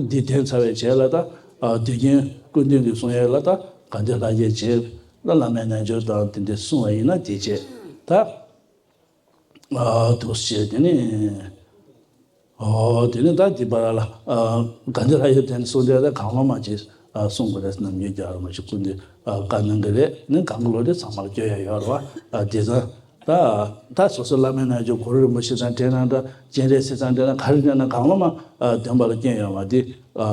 འདི་དོན་ཚར་བའི་རྗེས་ལ་ད་དུས་རྒྱུན་སྐུ་མདུན་གྱིས་གསུང་ཡ་ལ་ད་དགའ་ལྡན་ལྷ་བརྒྱའི་རྗེས་ལ་བླ་མའི་རྣལ་འབྱོར་དང་དེ་འདྲ་གསུང་བ་ཡིན་ན་དེ་རྗེས་ད། ཨ་འདུག་སེ་བྱས་དེ་ནས་ཨོ་དེ་ནས་ད་འདི་པར་ལ་ཨ་དགའ་ལྡན་ལྷ་བརྒྱའི་རྗེས་གསུང་དེ་ལ་གང་བླ་མ་ཅིག་ཨ་གསུང་དགོས་རེད། ནམ་རྒྱུན་རྒྱལ་བ་རིན་པོ་ཆེ་སྐུ་མདུན་ཨ་བཀའ་གནང་གི་རེད། ནི་གང་གི་ལོ་དེ་ཚང་མར་སྐྱོན་ཡ་ཡོད་རེད་བ། ཨ་དེ་ཚོ་ད་ད་སོ་སོ་བླ་མའི་རྣལ་འབྱོར་གུ་རུ་རིན་པོ་ཆེ་དང་འབྲེལ་ན་འདྲ་སྤྱན་རས་གཟིགས་དང་འབྲེལ་ན་ག་རེ་འབྲེལ་ན་གང་བླ་མ་ཨ་འདོན་པ་ལ་སྐྱོན་ཡོད་མ་དེ་ཨ་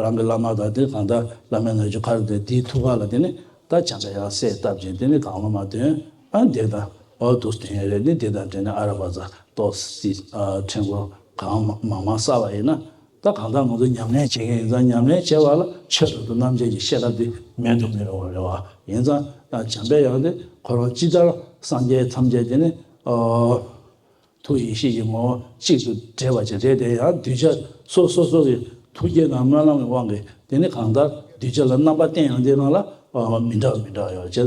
རང་གི་བླ་མ་དང་དེ་གང་ལྟར་བླ་མའི་རྣལ་འབྱོར་ག་རེ་འདོན་དེའི་ཐུགས་ཀ་ལ་དེ་ནི། ད་བྱམས་པའི་ཡང་སྲས་བཏབ་ཅིང་དེ་ནི་གང་བླ་མ་འདོན། ཨ་འདི་དང་འོ་འདུག་སྟོན་ཡ་རེད། ནི་འདི་དང་འབྲེལ་ནས་ཨ་ར་བ་ཛ་ཏོག་སི་ཨ་ཕྲེང་སྐོར་གང་མ་མ་མང་བསགས་པ་ཡིན་ན། ད་གང་ལྟར་ང་ཚོ་ཉམས་ལེན་བྱེད་མཁན་ཡིན་ཙང་ཉམས་ལེན་བྱེད་པ་ལ་ཆོས་རབ་ཏུ་རྣམ་འབྱེད་ཀྱི་ཤེས་རབ་དེ་མེད་དུ་མི་རུང་བ་རེད་བ། ཡིན་ཙང་ཨ་བྱམས་པའི་ཡང་དེ་ཁོ་རང་ཅི་ལྟར་སངས་རྒྱས་ཐམས་ཅད་དེ་ནི་ཨོ། ཐུགས་ཡེ་ཤེས་ཀྱི་ངོ་བོ་གཅིག་ཏུ་འདྲེས་པ་ཅིག་རེད་དེ། ཡང་གདུལ་བྱ་སོ་སོ་སོ་གི་ཐུགས་བསྐྱེད་དང་སྨོན་ལམ་གྱི་དབང་གིས་དེ་ནི་གང་ལྟར་གདུལ་བྱ་ལ་རྣམ་པ་བསྟན་ཡང་དེ་རང་ལ་མི་འདྲ་མི་འདྲ་ཡོད། བྱས་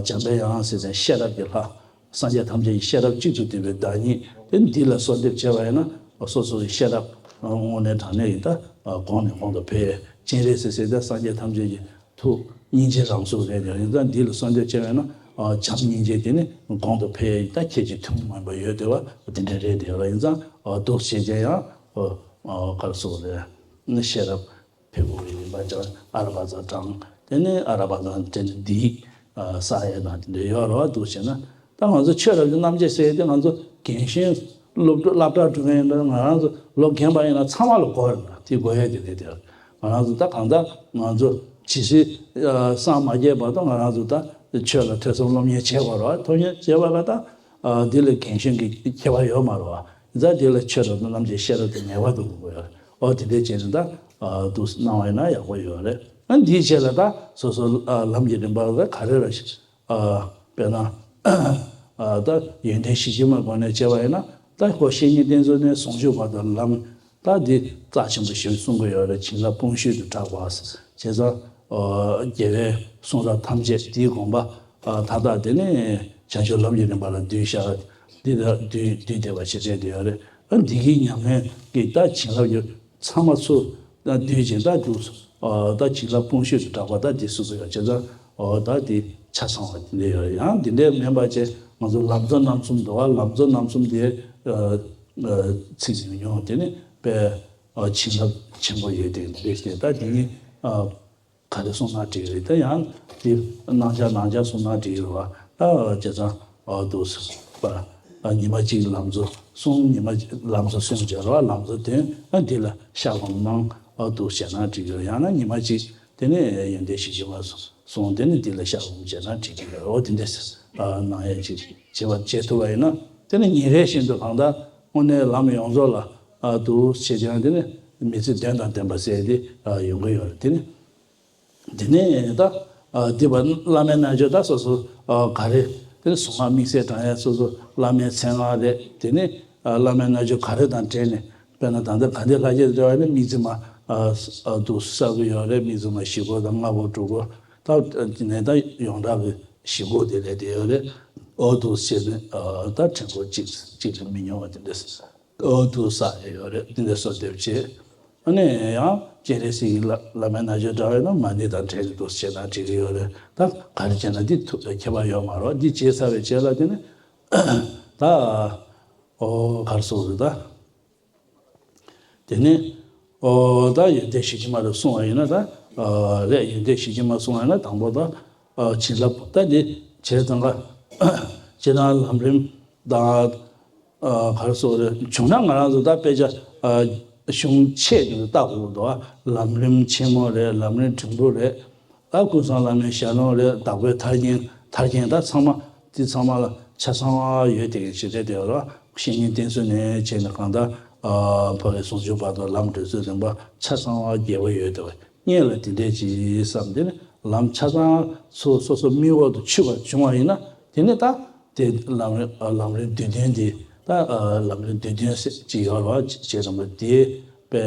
ཙང་བྱམས་པའི་ཡང་ཟེར་ཙང་ཤེས་རབ་ཀྱི་ལྷ། སངས་རྒྱས་ཐམས་ཅད་ཀྱི་ཤེས་རབ་གཅིག་ཏུ་བསྡུས་པའི་བདག་ཉིད་དེ་འདི་ལ་གསོལ་འདེབས་བྱས་པ་ཡིན་ན་སོ་སོ་གི་ཤེས་རབ་དངོས་གནས་དྲང་གནས་ཡིན་ད་གོང་ནས་གོང་དུ་འཕེལ། སྤྱན་རས་གཟིགས་ཟེར་ད་སངས་རྒྱས་ཐམས་ཅད་ཀྱི་ཐུགས་སྙིང་རྗེ་རང་གཟུགས་རེད། ཡིན་ཙང་འདི་ལ་གསོལ་འདེབས་བྱས་པས་ན་བྱམས་སྙིང་རྗེ་དེ་ནི་གོང་དུ་འཕེལ་ཡ་ཡི་ད་ཁྱེད་ཀྱི་ཐུན་མོང་མིན་པ་ཡོད་དེ་བ་དེ་འདྲ་རེད་དེ་བ། ཡིན་ཙང་འདུག་བྱས་ཀྱང་ཡང་གར་སོགས་རེད་ཤེས་རབ་འཕེལ་དགོས་ཀྱི་ཡིན་པ་ཅང་ཨ་ར་བ་ཙ་དྲང་། དེ་ནི་ཨ་ར་བ་ཙ་དྲན་འདི་ས་ཡ་དང་དེ་འདྲ་ཡོད་རེད་བ། འདུག་བྱས་ན། ད་ང་ཚོ་ཆོས་རབ་ཀྱི་རྣམ་འབྱེད་ཟེར་ཏེ་ང་ཚོ་རྒན་གཞོན་སློབ་ཕྲུག་སློབ་གྲྭ་འགྲོ་མཁན་ཡིན་ན་ང་རང་ཚོ་ལོ་རྒན་པ་ཡིན་ན་ཚང་མ་ལ་དགོས་རེད། དེ་དགོས་ཡ་དེ་རེད་དེ། ང་རང་ཚོ་ད་གང་ལྟར་ང་ཚོ་ཇི་སྲིད་སངས་མ་རྒྱས་བར་དུ་ང་རང་ཚོ་ད་ཆོས་ལ་ཐོས་བསམ་སློབ་གཉེར་བྱེད་དགོས་རེད། ཐོས་གཉེར་བྱེད་པ་ལ་ད་འདི་ལ་རྒན་གཞོན་གྱི་ཁྱད་པར་ཡོད་མ་རེད་བ། ཡིན་ཙང་འདི་ལ་ཆོས་རབ་ཏུ་རྣམ་འབྱེད་ཤེས་རབ་དེ་ངེས་པར་དུ་དགོས་ཡོད་རེད། ཨོ་དེ་འདྲའི་བྱས་ནས་ད་འདུག་གནང་བ་ཡིན་ན་ཡག་པོ་ཡོད་རེད། ཨ་འདིའི་རྗེས་ལ་ད་སོ་སོ་ལམ་གྱི་རིམ་པ་ལ་ག་རེ་རེད། དཔེར་ན་ད་ཡོན་ཏན་ཞི་བྱེད་མའི་སྒོ་ནས་བྱས་པ་ཡིན་ན་ད་ཁོ་བཤེས་གཉེན་བསྟེན་གསོལ་ནས་ཟུང་འཇུག་བར་དུ་ལམ་ད་འདི་རྩ་ཆེན་པོ་ཞིག་གསུང་གི་ཡོད་རེད། བྱིན་རླབས་དཔུང་ཤུགས་དུ་གྲགས་པ། བྱས་ཙང་རྒྱལ་བའི་གསུང་རབ་ཐམས་ཅད་འདིའི་དགོངས་པ་མཐའ་དག་དེ་ནས་བྱང་ཆུབ་ལམ་གྱི་རིམ་པ་ལ་བསྡུས་བཞག་འདི་ལ་བསྡུས་བསྡུས་བསྡད་པ་ཞིག་རེད་དེ་ཡོད་རེད། ཨ་འདི་གི་ཉམས་ལེན་གྱི་ད་བྱིན་རླབས་ཀྱི་ཚང་མ་ཚུར་ད་བསྡུས་ཅིང་ད་འདུག་ད་བྱིན་རླབས་དཔུང་ཤུགས་སུ་གྲགས་པ་ད་འདི་སོ་སོ་ཡོད་བྱས་ཙང་ད་འདི་ཆ་ཚང་བ་འདི་འདྲ་ཡོད། ཡང་འདི་འདྲའི་མིན་པ་བྱས་ང་ཚོ་ལམ་གཙོ་རྣམ་གསུམ་འདུག་ཨ་ལམ་གཙོ་རྣམ་གསུམ་དེ་ཚིག་ཟིན་མྱོང་དེ་ནི་དཔེ་བྱིན་རླབས་ཆེན་པོ་ཡོད་དེ་འདི་འདྲ་ཞིག་ད་འདི་ནི་ག་རེ་གསུངས་ན་འགྲིག་རེད། ད་ཡང་འདི་རྣམ་གཞག་རྣམ་གཞག་གསུངས་ན་འགྲིག་རེད་བ། ད་བྱས་ཙང་འདུག་པ། ཉི་མ་གཅིག་ལམ་གཙོ་གསུང་། ཉི་མ་གཅིག་ལམ་གཙོ་གསུང་བྱས་རོགས། ལམ་གཙོ་དོན་འདི་ལ་ཤར་སྒོམ་གནང་འདུག་བྱས་ན་འགྲིག་གི་ཡོད། ཡང་ན་ཉི་མ་གཅིག་དེ་ནས་ཡོན་ཏན་ཞི་བྱེད་མ་གསུང་། དེ་ནས་འདི་ལ་ཤར་སྒོམ་བྱས་ན་འགྲིག་གི་ཡོད། འོ་དེ་འདྲས་གནང་ཡས་ཅིག་བྱེད་པ་བྱེད་ཐུབ་པ་ཡིན་ན། དེ་ནས་ཉིན་རེ་བཞིན་དུ་གང་ལྟར་དངོས་གནས་ལམ་ཡོངས་རྫོགས་ལ་འདུག་བྱས་ཀྱང་དེ་ནས་མི་ཚེ་དོན་དང་ལྡན་པ་ཟེར་དེ་ཡོང་གི་ཡོད་རེད། དེ་ནས། དེ་ནས་ད་འདི་བ་བླ་མའི་རྣལ་འབྱོར་ད་སོ་སོ་ག་རེ། དེ་ནས་གཟུངས་སྔགས་དམིགས་བསལ་བགྲང་ཡས་སོ་སོ་བླ་མའི་མཚན་སྔགས་རེད། དེ་ནས་བླ་མའི་རྣལ་འབྱོར་ག་རེ་དང་འབྲེལ་ནས། དཔེར་ན་ད་ལྟ་ག་འདི་ལྷ་རྒྱལ་འབྲེལ་བ་ནི་དམིགས་བརྩེ་མ་འདུག་བསགས་ཀྱི་ཡོད་རེད། དམིགས་བརྩེ་མ་བཞི་སྐོར་དང་ལྔ་སྐོར་དྲུག་སྐོར། ད་དེ་ནས་ད་ཡོངས་གྲགས་ཀྱི་བཞི་སྐོར་དེ་ལས་དེ་ཡོད་རེད། འོ་འདུག་བྱས་ནས་ད་ཕྲེང་སྐོར་གཅིག་གཅིག་ལས་མི་ཉུང་བ་དེ་འདྲས། འོ་འདུག་བསགས་ཡས་ཡོད་རེད། དེ་འདྲ་སོགས་དེ་བྱས། ཨ་ནི་ཡང་སྤྱན་རས་གཟིགས་ཀྱི་བླ་བླ་མའི་རྣལ་འབྱོར་བགྲང་བས་ན་མ་ཎི་དང་འབྲེལ་ཏེ་འདུག་བྱས་ན་འགྲིག་གི་ཡོད་རེད། ད་ག་རེ་བྱས་ན་འདི་ཐུབ་ཁྱད་པར་ཡོད་མ་རེད། འདི་བྱས་ཚར་བའི་རྗེས་ལ་དེ་ནི་ད་ཨོ་ག་རེ་ཟེར་དགོས་རེད་ད། དེ་ནི་ཨོ་ད་ཡོན་ཏན་ཞི་བྱེད་མ་རེད་གསུང་བ་ཡིན་ན་ད། རེད། ཡོན་ཏན་ཞི་བྱེད་མ་གསུང་བ་ཡིན་ན་དང་པོ་ད་བྱིན་རླབས་ད་འདི་བྱས་ཙང་ཀ་སྤྱིར་བཏང་ལམ་རིམ་དང་། ག་རེ་ཟེར་དགོས་རེད། བྱུང་ན་ང་རང་ཚོ་ད་དཔེ་ཆ་གཞུང་ཆེ་དེ་ཚོ་ལྟ་དགོས་འདུག་ལམ་རིམ་ཆེན་མོ་རེད། ལམ་རིམ་འབྲིང་པོ་རེད། ད་ཀུན་བཟང་བླ་མའི་ཞལ་ལུང་རེད། བདག་པོའི་ཐར་རྒྱན། ཐར་རྒྱན་ད་ཚང་མ་འདི་ཚང་མ་ལ་ཆ་ཚང་བ་ཡོད་དེ་གི་ཞིག་རེད། དེ་རོ་བཤེས་གཉེན་བསྟེན་ཚུལ་ནས་བྱས་ནས་གང་ལྟར་ཕ་གི་ཟུང་འཇུག་བར་དུ་ལམ་བགྲོད་ཚུལ་རིམ་པ་ཆ་ཚང་བ་རྒྱས་པོ་ཡོད་དེ། ངས་ལ་དེ་འདྲས་ཅིག་བསམ་དེ་ནི་ལམ་ཆ་ཚང་སོ་སོ་སོ་མིག་འོག་ཏུ་ཆུད་པ་བྱུང་བ་ཡིན་ན། དེ་ནི་ད་དེ་ལམ་རིམ་ལམ་རིམ་བསྡུས་དོན་དེ་ད་ལམ་རིམ་བསྡུས་དོན་ཟེར་ཅིག་ཡོད་རེད་བ། བྱས་ཙང་དེ་དཔེ་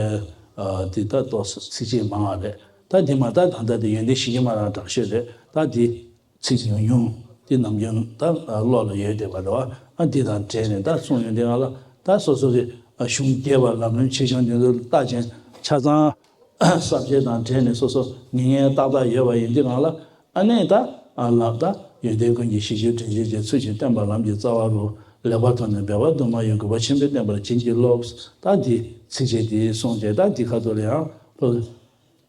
དེ་ད་ཏོག་ཙམ་ཚིགས་བཅད་མང་བ་རེད། ད་དེ་མ་ད་ད་ལྟ་དེ་ཡོན་ཏན་ཞི་བྱེད་མ་རང་དྲག་ཤོས་རེད། ད་དེ་ཚིག་ཉུང་ཉུང་དེ་ནམ་རྒྱུན་ད་བློ་ལ་ཡོད་བསྡད་པ་རེད་བ། ཨ་འདི་དང་འབྲེལ་ནས་ད་གསུང་ཡོང་དུས་སྒང་ལ་ད་སོ་སོ་གི་གཞུང་རྒྱས་པ་ལམ་རིམ་ཆེ་ཆུང་དེ་ཚོ་ལྟ་ཅིང་ཆ་ཚང་བསམ་བྱེད་དང་འབྲེལ་ནས་སོ་སོ་ངེས་ངེས་ཏག་ཏག་ཡོད་པ་ཡིན་དུས་སྒང་ལ། ཨ་ནི་ད་ལབ་ད་ཡོན་ཏན་ཀུན་གྱི་གཞི་རྒྱུ་དྲིན་ཅན་གྱི་ཚུལ་བཞིན་སྟོན་པ་ལམ་གྱི་རྩ་བ་རུ་ལེགས་པར་མཐོང་ནས་འབད་པ་དུ་མ་ཡིས་གུས་པ་ཆེན་པོས་བསྟེན་པར་བྱིན་གྱིས་རློབས། ད་འདི་ཚིགས་བཅད་འདི་གསུངས་རྗེས་ད་འདི་ཁ་ཐུག་ལ་ཡང་ཕུལ།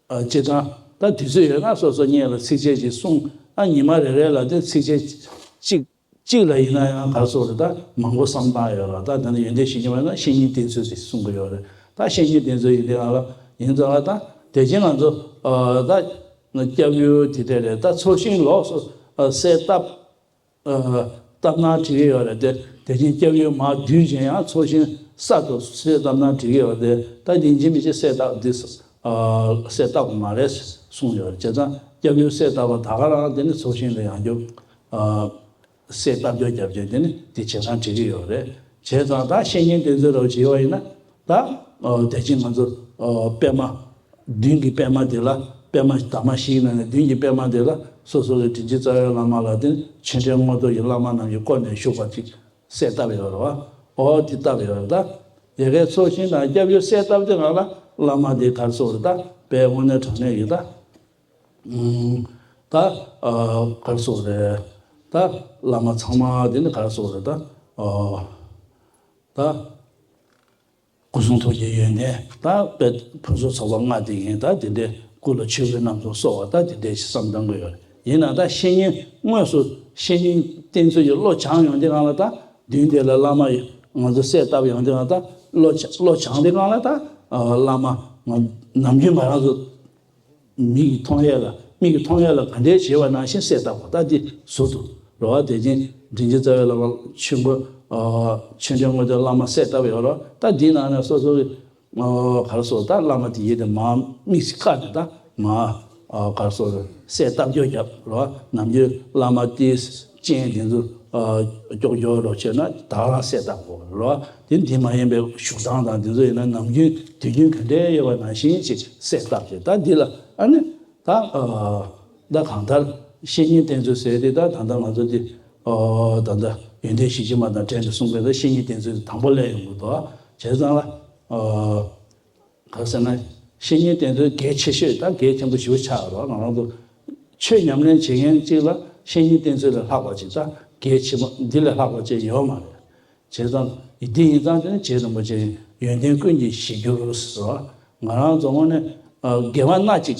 ཨ་སྤྱིར་བཏང་ད་དུས་ཚོད་ཡོད་ན་སོ་སོ་སྔོན་ལ་ཚིགས་བཅད་ཅིག་གསུངས། ཨ་ཉི་མ་རེ་རེ་ལ་དེ་ཚིགས་བཅད་གཅིག་གཅིག་ལ་ཡིན་ན་ཡང་ག་རེ་ཟེར་དགོས་རེད། ད་མང་པོ་བསམ་སྟངས་ཡོད་རེད། ད་ད་ནི་ཡོན་ཏན་ཞི་བྱེད་མ་ཡིན་ན་བཤེས་གཉེན་བསྟེན་ཚུལ་དེ་གསུང་གི་ཡོད་རེད། ད་བཤེས་གཉེན་བསྟེན་ཚུལ་ཡིན་དེ་ང་ལ་ཡིན་ཙང་ལ་ད་དེ་བཞིན་ང་ཚོ་ཨ་ད་སྐྱབས་ཡུལ་དེ་འདྲ་རེད། ད་ཚོགས་ཞིང་ལོགས་སུ་ཨ་གསལ་བཏབ། ཨ་བཏབ་ན་འགྲིག་གི་ཡོད་རེད་དེ། དེ་བཞིན་སྐྱབས་ཡུལ་མར་བསྡུས་ཀྱང་ཡང་ཚོགས་ཞིང་གསར་དུ་གསལ་བཏབ་ན་འགྲིག་གི་ཡོད་རེད་དེ། ད་དེ་ཡིན་གཅིག་མིན་གཅིག་གསལ་བཏབ་འདི་ཨ་གསལ་བཏབ་དགོས་མ་རེད་གསུངས་ཡོད་རེད། བྱས་ཙང་སྐྱབས་ཡུལ་གསལ་བཏབ་པ་ད་ག་རང་དེ་ནི་ཚོགས་ཞིང་ལ་ཡང་རྒྱུ་ཨ་གསལ་བཏབ་རྒྱུ་རྒྱབ་རྒྱུ་དེ་ནི་དེ་བྱས་ན་འགྲིག་གི་ཡོད་རེད། བྱས་ཙང་ད་བཤེས་གཉེན་དེ་ཚོ་རོགས་བྱེད་པ་ཡིན་ན། ད་ཨ་དེ་བཞིན་ང་ཚོ་ཨ་པད་མ་མདུན་གྱི་པད་མ་དེ་ལ། པད་མ་འདབ་མ་བཞིའི་ནང་ནས་མདུན་གྱི་པད་མ་དེ་ལ་སོ་སོ་གི་དྲིན་ཅན་རྩ་བའི་བླ་མ་ལ་དེ་ཆོས་འབྲེལ་མངོན་རྟོགས་ཀྱི་བླ་མ་རྣམས་ཀྱིས་བསྐོར་ནས་བཞུགས་པ་ཅིག་གསལ་བཏབ་ཡོད་རེད་བ། ཨོ་དེ་བཏབ་ཡོད་རེད་ད། ཡ་གིའི་ཚོགས་ཞིང་དང་སྐྱབས་ཡུལ་གསལ་བཏབ་དེ་ནང་ལ་བླ་མ་དེ་ག་རེ་ཟེར་དགོས་རེད་ད། དཔེ་དངོས་གནས་དྲང་གནས་ཡིན་ད། ཨུམ། ད་ཨ་ག་རེ་ཟེར་དགོས་རེད། ད་བླ་མ་ཚང་མ་དེ་ནི་ག་རེ་ཟེར་དགོས་རེད་ད། ཨོ། ད། སྐུ་གསུང་ཐུགས་ཀྱི་ཡོན་ཏན་ད་དཔེ་ཕུན་སུམ་ཚོགས་པ་ལྔ་དེ་ཡིན། ད་དེ་འདྲའི་སྐུ་ལ་མཆོད་པའི་རྣམ་གསུམ་གསོལ་བ་ད་དེ་འདྲའི་བསམ་བཏང་གི་ཡོད་རེད། ཡིན་ན་ད་བཤེས་གཉེན་དངོས་སུ་བཤེས་གཉེན་བསྟེན་ཚུལ་གྱི་བློ་སྦྱངས་ཡོང་དུས་སྒང་ལ་ད་མདུན་དེ་ལ་བླ་མ་ཡི་ང་ཚོ་གསལ་བཏབ་ཡོང་དུས་སྒང་ད་བློ་བློ་སྦྱངས་དུས་སྒང་ལ་ད་བླ་མ་ང་ནམ་རྒྱུན་ང་རང་ཚོ། མིག་གིས་མཐོང་ཡས་ལ་མིག་གིས་མཐོང་ཡས་ལ་ག་འདྲས་བྱེད་པ་ནང་བཞིན་གསལ་བཏབ་པ་ད་འདི་ཟུར་དུ་རེད་བ། དེ་བཞིན་དྲིན་ཅན་རྩ་བའི་བླ་མ་ཆོས་འཁོར་ཨ་ཆོས་འབྲེལ་མངོན་རྟོགས་བླ་མ་གསལ་བཏབ་ཡོད་རེད། ད་འདི་ནང་ནས་སོ་སོ་གི་ཨ་ག་རེ་ཟེར་ད་བླ་མ་དེ་ཡིན་དེ་མར་དམིགས་བཀར་ནས་ད་མར་ཨ་ག་རེ་ཟེར་གསལ་བཏབ་རྒྱུ་རྒྱབ་རེད་བ། ནམ་རྒྱུན་བླ་མ་དེ། རྐྱེན་དེ་ཚོ་ཨ་ཀྱོག་ཀྱོག་རོགས་བྱས་ན་ད་རང་གསལ་བཏབ་དགོས་རེད་བ། དེ་འདི་མ་ཡིན་པའི་བཞུགས་སྟངས་དང་དེ་ཚོ་ཡིན་ན་ནམ་རྒྱུན་དུས་རྒྱུན་ག་འདྲའི་ཡོད་པ་ནང་བཞིན་ཅིག་གསལ་བཏབ་བྱས། ད་འདི་ལ་ཨ་ནི་ད་ཨ་ད་གང་ལྟར་བཤེས་གཉེན་བསྟེན་ཚུལ་ཟེར་དེ་ད་ད་ལྟ་ང་ཚོ་འདི་ཨ་ད་ལྟ་ཡོན་ཏན་ཞི་བྱེད་མ་དང་འབྲེལ་ནས་གསུངས་པའི་ད་བཤེས་གཉེན་བསྟེན་ཚུལ་དང་པོ་སླེབས་ཡོང་གི་འདུག་བྱས་ཙང་ལ་ཨ། ག་རེ་ཟེར་ན། བཤེས་གཉེན་བསྟེན་ཚུལ་གལ་ཆེ་ཤོས་དང་གལ་ཆེན་པོ་ཞེ་པོ་ཆགས་རོགས། ང་རང་ཚོ་ཆོས་ཉམས་ལེན་བྱེད་མཁན་གཅིག་ལ་བཤེས་གཉེན་བསྟེན་ཚུལ་ལས་ལྷག་པ་ཅིག་དང་གལ་ཆེ་མ་འདི་ལས་ལྷག་པ་ཅིག་ཡོད་མ་རེད། བྱས་ཙང་འདི་ཡིན་ཙང་དེ་ནི་རྗེ་རིན་པོ་ཆེ་ཡོན་ཏན་ཀུན་གྱི་གཞིར་གྱུར་ཟེར་བ། ང་རང་ཚོ་དངོས་གནས་དགེ་བ་སྣ་གཅིག་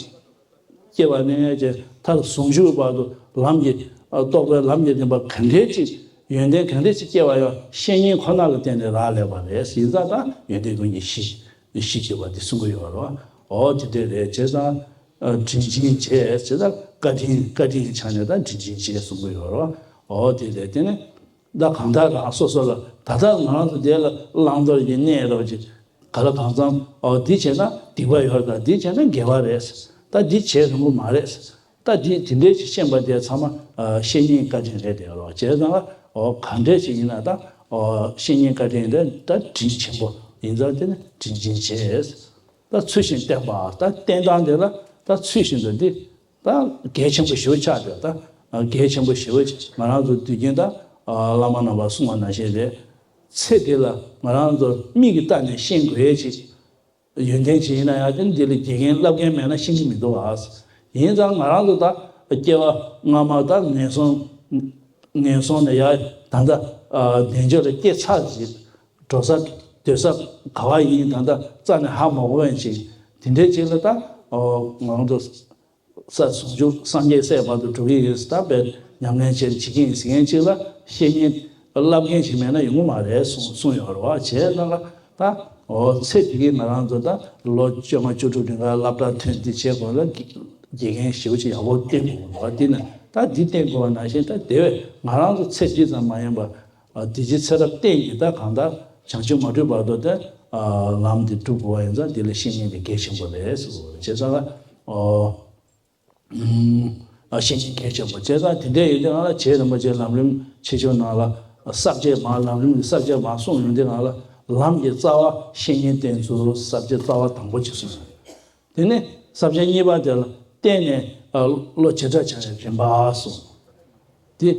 སྐྱེ་བ་ནས་ཀྱི་མཐར་ཟུང་འཇུག་བར་དུ་ལམ་གྱི་རྟོགས་པའི་ལམ་གྱི་རིམ་པ་ག་འདྲའི་ཅིག་ ཡོན་ཏན་གང་འདྲ་ཞིག་སྐྱེ་བ་ཡང་བཤེས་གཉེན་ཁོ་ན་ལ་བརྟེན་ནས་རག་ལས་པ་རེད། ཡིན་ཙང་ད་ཡོན་ཏན་ཀུན་གྱི་གཞི་གཞི་ཞེས་པ་འདི་གསུང་གི་ཡོད་རེད་བ། འོ་དེ་འདྲ་རེད། བྱས་ཙང་། ཨ། དྲིན་ཆེན་བྱས་བྱས་ཙང་བཀའ་དྲིན་བཀའ་དྲིན་ཆ་ནས་ད་དྲིན་ཆེན་བྱས་གསུང་གི་ཡོད་རེད་བ། འོ་དེ་རེད། དེ་ནས་ད་གང་ལྟར་རང་སོ་སོ་ལ་ད་ལྟ་ང་རང་ཚོ་དེ་ལ་བླང་དོར་གྱི་གནས་རོགས་ཀྱི་ག་ལ་གང་འཚམ། འོ་འདི་བྱས་ན་སྡིག་པ་ཡོད་རེད། ད་འདི་བྱས་ན་དགེ་བ་རེད། ད་འདི་བྱེད་རུང་གི་མ་རེད། ད་འདི་དེ་འདྲའི་ཅིག་ཤེས་པ་དེ་ཚང་མ་ཨ་བཤེས་གཉེན་བཀའ་དྲིན་རེད་དེ་རོགས་བྱས་ཙང་། འོ་ག་འདྲས་ཅིག་ཡིན་ན་ད་འོ་བཤེས་གཉེན་བཀའ་དྲིན་རེད། ད་དྲིན་ཆེན་པོ་ཡིན་ཙང་དེ་ནི་དྲིན་ཆེན་བྱས། ད་ཚུལ་བཞིན་བསྟེན་པ། ད་བསྟེན་སྟངས་དེ་ལ་ད་ཚུལ་བཞིན་དུ་འདི་ད་གལ་ཆེན་པོ་ཞེ་པོ་ཆགས་ཏེ། ད་གལ་ཆེན་པོ་ཞེ་པོ་ཅིག་ང་རང་ཚོ་དུས་རྒྱུན་ད་བླ་མ་རྣམ་པ་གསུང་བ་ནང་བཞིན་རེད། ཚེ་འདི་ལ་ང་རང་ཚོ་མིག་གིས་བལྟས་ནས་ཤེས་དགོས་ཡས་ཅིག་ཡོན་ཏན་ཅིག་ཡིན་ན་ཡང་དེ་འདི་ལ་དགེ་རྒན་བསླབ་མཁན་མེད་ན་ཤེས་ཀྱི་མི་འདུག་ཨ། ཡིན་ཙང་ང་རང་ཚོ་ད་སྐྱེ་བ་སྔ་མ་ད་ངན་སོང་ངན་སོང་ནས་ཡར་ད་ལྟ་བདེ་འབྱོར་ལ་སྐྱེ་ཚར་ཅིག་འགྲོ་ས་སྡོད་ས་ག་བ་ཡིན་ད་ལྟ་རྩ་ནས་ཧ་མ་གོ་བ་ཅིག་དེ་འདྲའི་ཅིག་ལ་ད་ང་རང་ཚོ་ས་ཟུང་འཇུག་སངས་རྒྱས་སའི་བར་དུ་འགྲོ་གི་ཡིན། ད་དཔེ་ཉམས་ལེན་བྱེད་བྱེད་ཀྱི་ཡིན་ཟེར་མཁན་ཅིག་ལ་བཤེས་གཉེན་བསླབ་མཁན་ཞིག་མེད་ན་ཡོང་གི་མ་རེད་གསུངས་གསུངས་ཡོད་རེད་བ། བྱས་ཙང་ད་འོ་ཚེ་འདི་གི་ང་རང་ཚོ་ད་ལོ་བཅོ་ལྔ་བཅུ་དྲུག་རིང་ལ་སློབ་གྲྭ་ཐོན་འདི་བྱེད་དགོས་ལ་དགེ་རྒན་ཞེ་པོ་ཅིག་ཡག་པོ་བསྟེན་དགོས་རེད་བ། འདི་ནི་ད་འདི་བསྟེན་དགོས་པ་ནང་བཞིན་ད་དེ་བས་ང་རང་ཚོ་ཚེ་འདི་ཙམ་མ་ཡིན་པ་དེ་ཕྱི་ཚེ་རབས་གཏན་གྱི་ད་གང་ལྟར་བྱང་ཆུབ་མ་འགྲུབ་བར་དུ་ད་ལམ་འདི་སྒྲུབ་དགོས་པ་ཡིན་ཙང་འདི་ལ་བཤེས་གཉེན་དེ་གལ་ཆེན་པོ་རེད་ཟེར་བ་རེད། བྱས་ཙང་ད་འོ། ཨ་བཤེས་གཉེན་གལ་ཆེན་པོ་བྱས་ཙང་དེ་འདྲ་ཡིན་དུས་ང་ལ་རྗེ་རིན་པོ་ཆེ་ལམ་རིམ་ཆེ་ཆུང་ནང་ལ་ས་བཅད་མང་ལམ་རིམ་གྱི་ས་བཅད་མང་གསུངས་ཡོང་དུས་ང་ལ་ལམ་གྱི་རྩ་བ་བཤེས་གཉེན་བསྟེན་ཚུལ་ས་བཅད་རྩ་བ་དང་པོ་ཅིག་གསུངས་སོང་། དེ་ནས་ས་བཅད་གཉིས་པ་དེ་ལ་བསྟེན་ནས་ཨ་བློ་བྱེ་བྲག་སྦྱང་བའི་རིམ་པ་གསུངས། དེ་